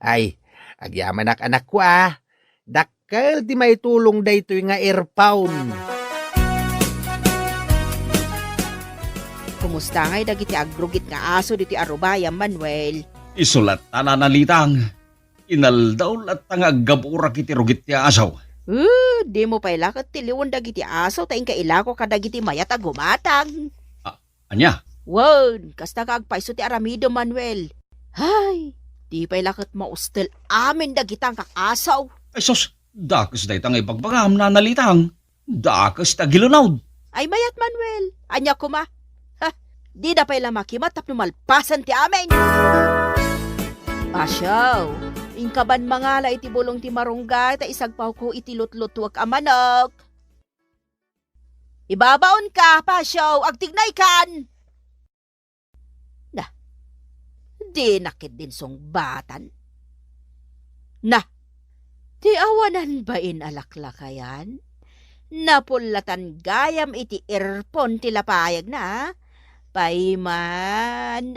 Ay, agyamanak, anakko, a. Dakkel ti maitulong daytoy nga earphone. Kumusta ngay dagiti agrugit nga aso ditoy a rubayam, Manuel? Isu latta, Nana Litang. Inaldaw latta nga aggaburak iti rugit ti aso. Uh, dimo pay la ket tiliwen dagiti aso ta inka ilako kadagiti mayat a gumatang. Ah, ania? Wen, kasta nga agpayso ti aramidem, Manuel. Hay, di pay la ket maustel amin dagita nga aso. Ay sus, dakes dayta nga ibagbagam, Nana Litang. Dakes ti agilunod. Ay mayat, Manuel. Ania koma? Ha, dida pay la makima tapno malpasen ti amin. Pasiaw, inka ban mangala iti bulong ti marunggay ta isagpawko iti lutlutuek a manok. Ibabaonka, Pasiaw, agtignaykan. Na, dinak ketdin sungbatan. Na, ti awanan bain a laklakayan? Napullatan gayam iti earphone ti lapayagna, a? Payman.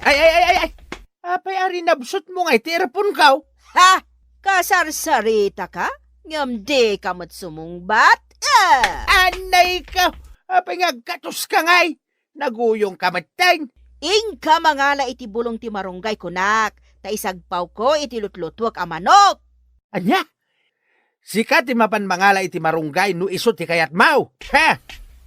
Ay, ay, ay, ay, ay! Apay a rinabsotmo ngay ti earphone-ko? Ha? Kasarsaritaka? Ngem dika met sumungbat? Ah! Anayko! Apay nga agkatoska ngay? Naguyongka metten. Inka mangala iti bulong ti marunggay kunak, ta isagpawko iti lutlutuek a manok. Ania? Sika ti mapan mangala iti marunggay no isu ti kayatmo. Ha?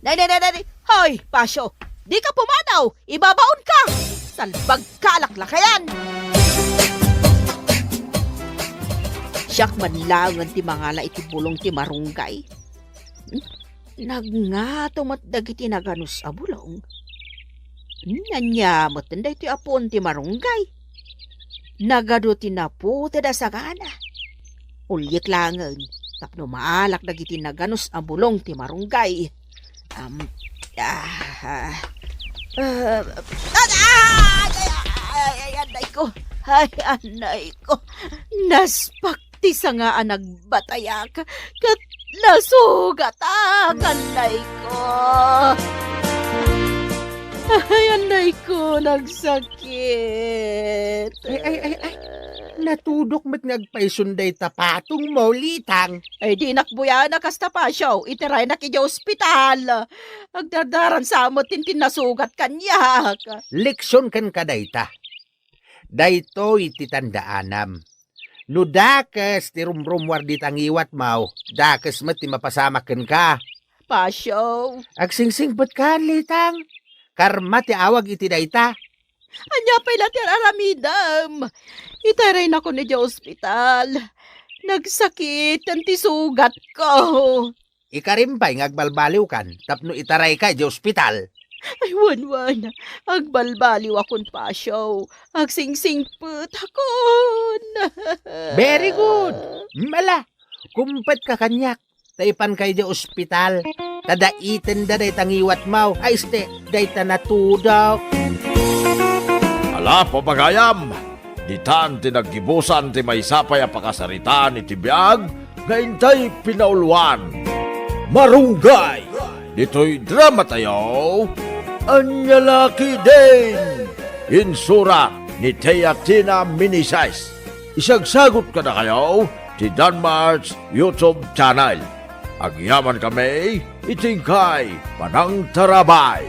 Nay, nay, nay, nay, nay. Hoy, Pasio, dika pumanaw! Ibabaonka! Salbagka a laklakayan! Siak man laengen ti mangala iti bulong ti marunggay. Hmm? Nagngato met dagiti naganus a bulong. Hmm, ania met daytoy a puon ti marunggay? Nagadu ti naputed a sagana. Uliek laengen tapno maalak dagiti naganus a bulong ti marunggay. Am, ah, ah, ah, ay, ay, ay, ay, anayko. Ay, anayko. Naspak ti sanga a nagbatayak, ket nasugatak, annayko. Ay, annayko, nagsakit. Ay, ay, ay, ay. Natudok met nga agpayson dayta patongmo, Litang. Ay, dinak buyanak kasta, Pasio. Itiraynak idiay ospital. Agdardaran sa met ti nasugat kaniak. Leksion kenka dayta. Daytoy ti tandaanam. No dakes ti rumrumuar dita ngiwatmo, dakes met ti mapasamak kenka. Pasio. Agsingsingpetkan, Litang. Karma ti awag iti dayta. Ania pay la ti ar-aramidem? Itaraynakon idiay ospital. Nagsakiten ti sugatko. Ikarim pay nga agbalbaliwkan tapno itarayka idiay ospital. Ay, wen, wen. Agbalbaliwakon, Pasio. Agsingsingpetakon. Very good. Mala, kumpetka kaniak. Ta ipanka idiay ospital. Ta daitenda dayta ngiwatmo. Ay, este, dayta natudok. Ala, pagayam. Ditan ti naggibusan ti maysa pay a pakasaritaan iti biag nga intay pinauloan. Marunggay! Ditoy dramatayo, Ania La Ketdin! Insurat ni Teatina Meneses. Isagsagut kadakayo ti Danmart's YouTube channel. Agyamankami iti inkay panangtarabay.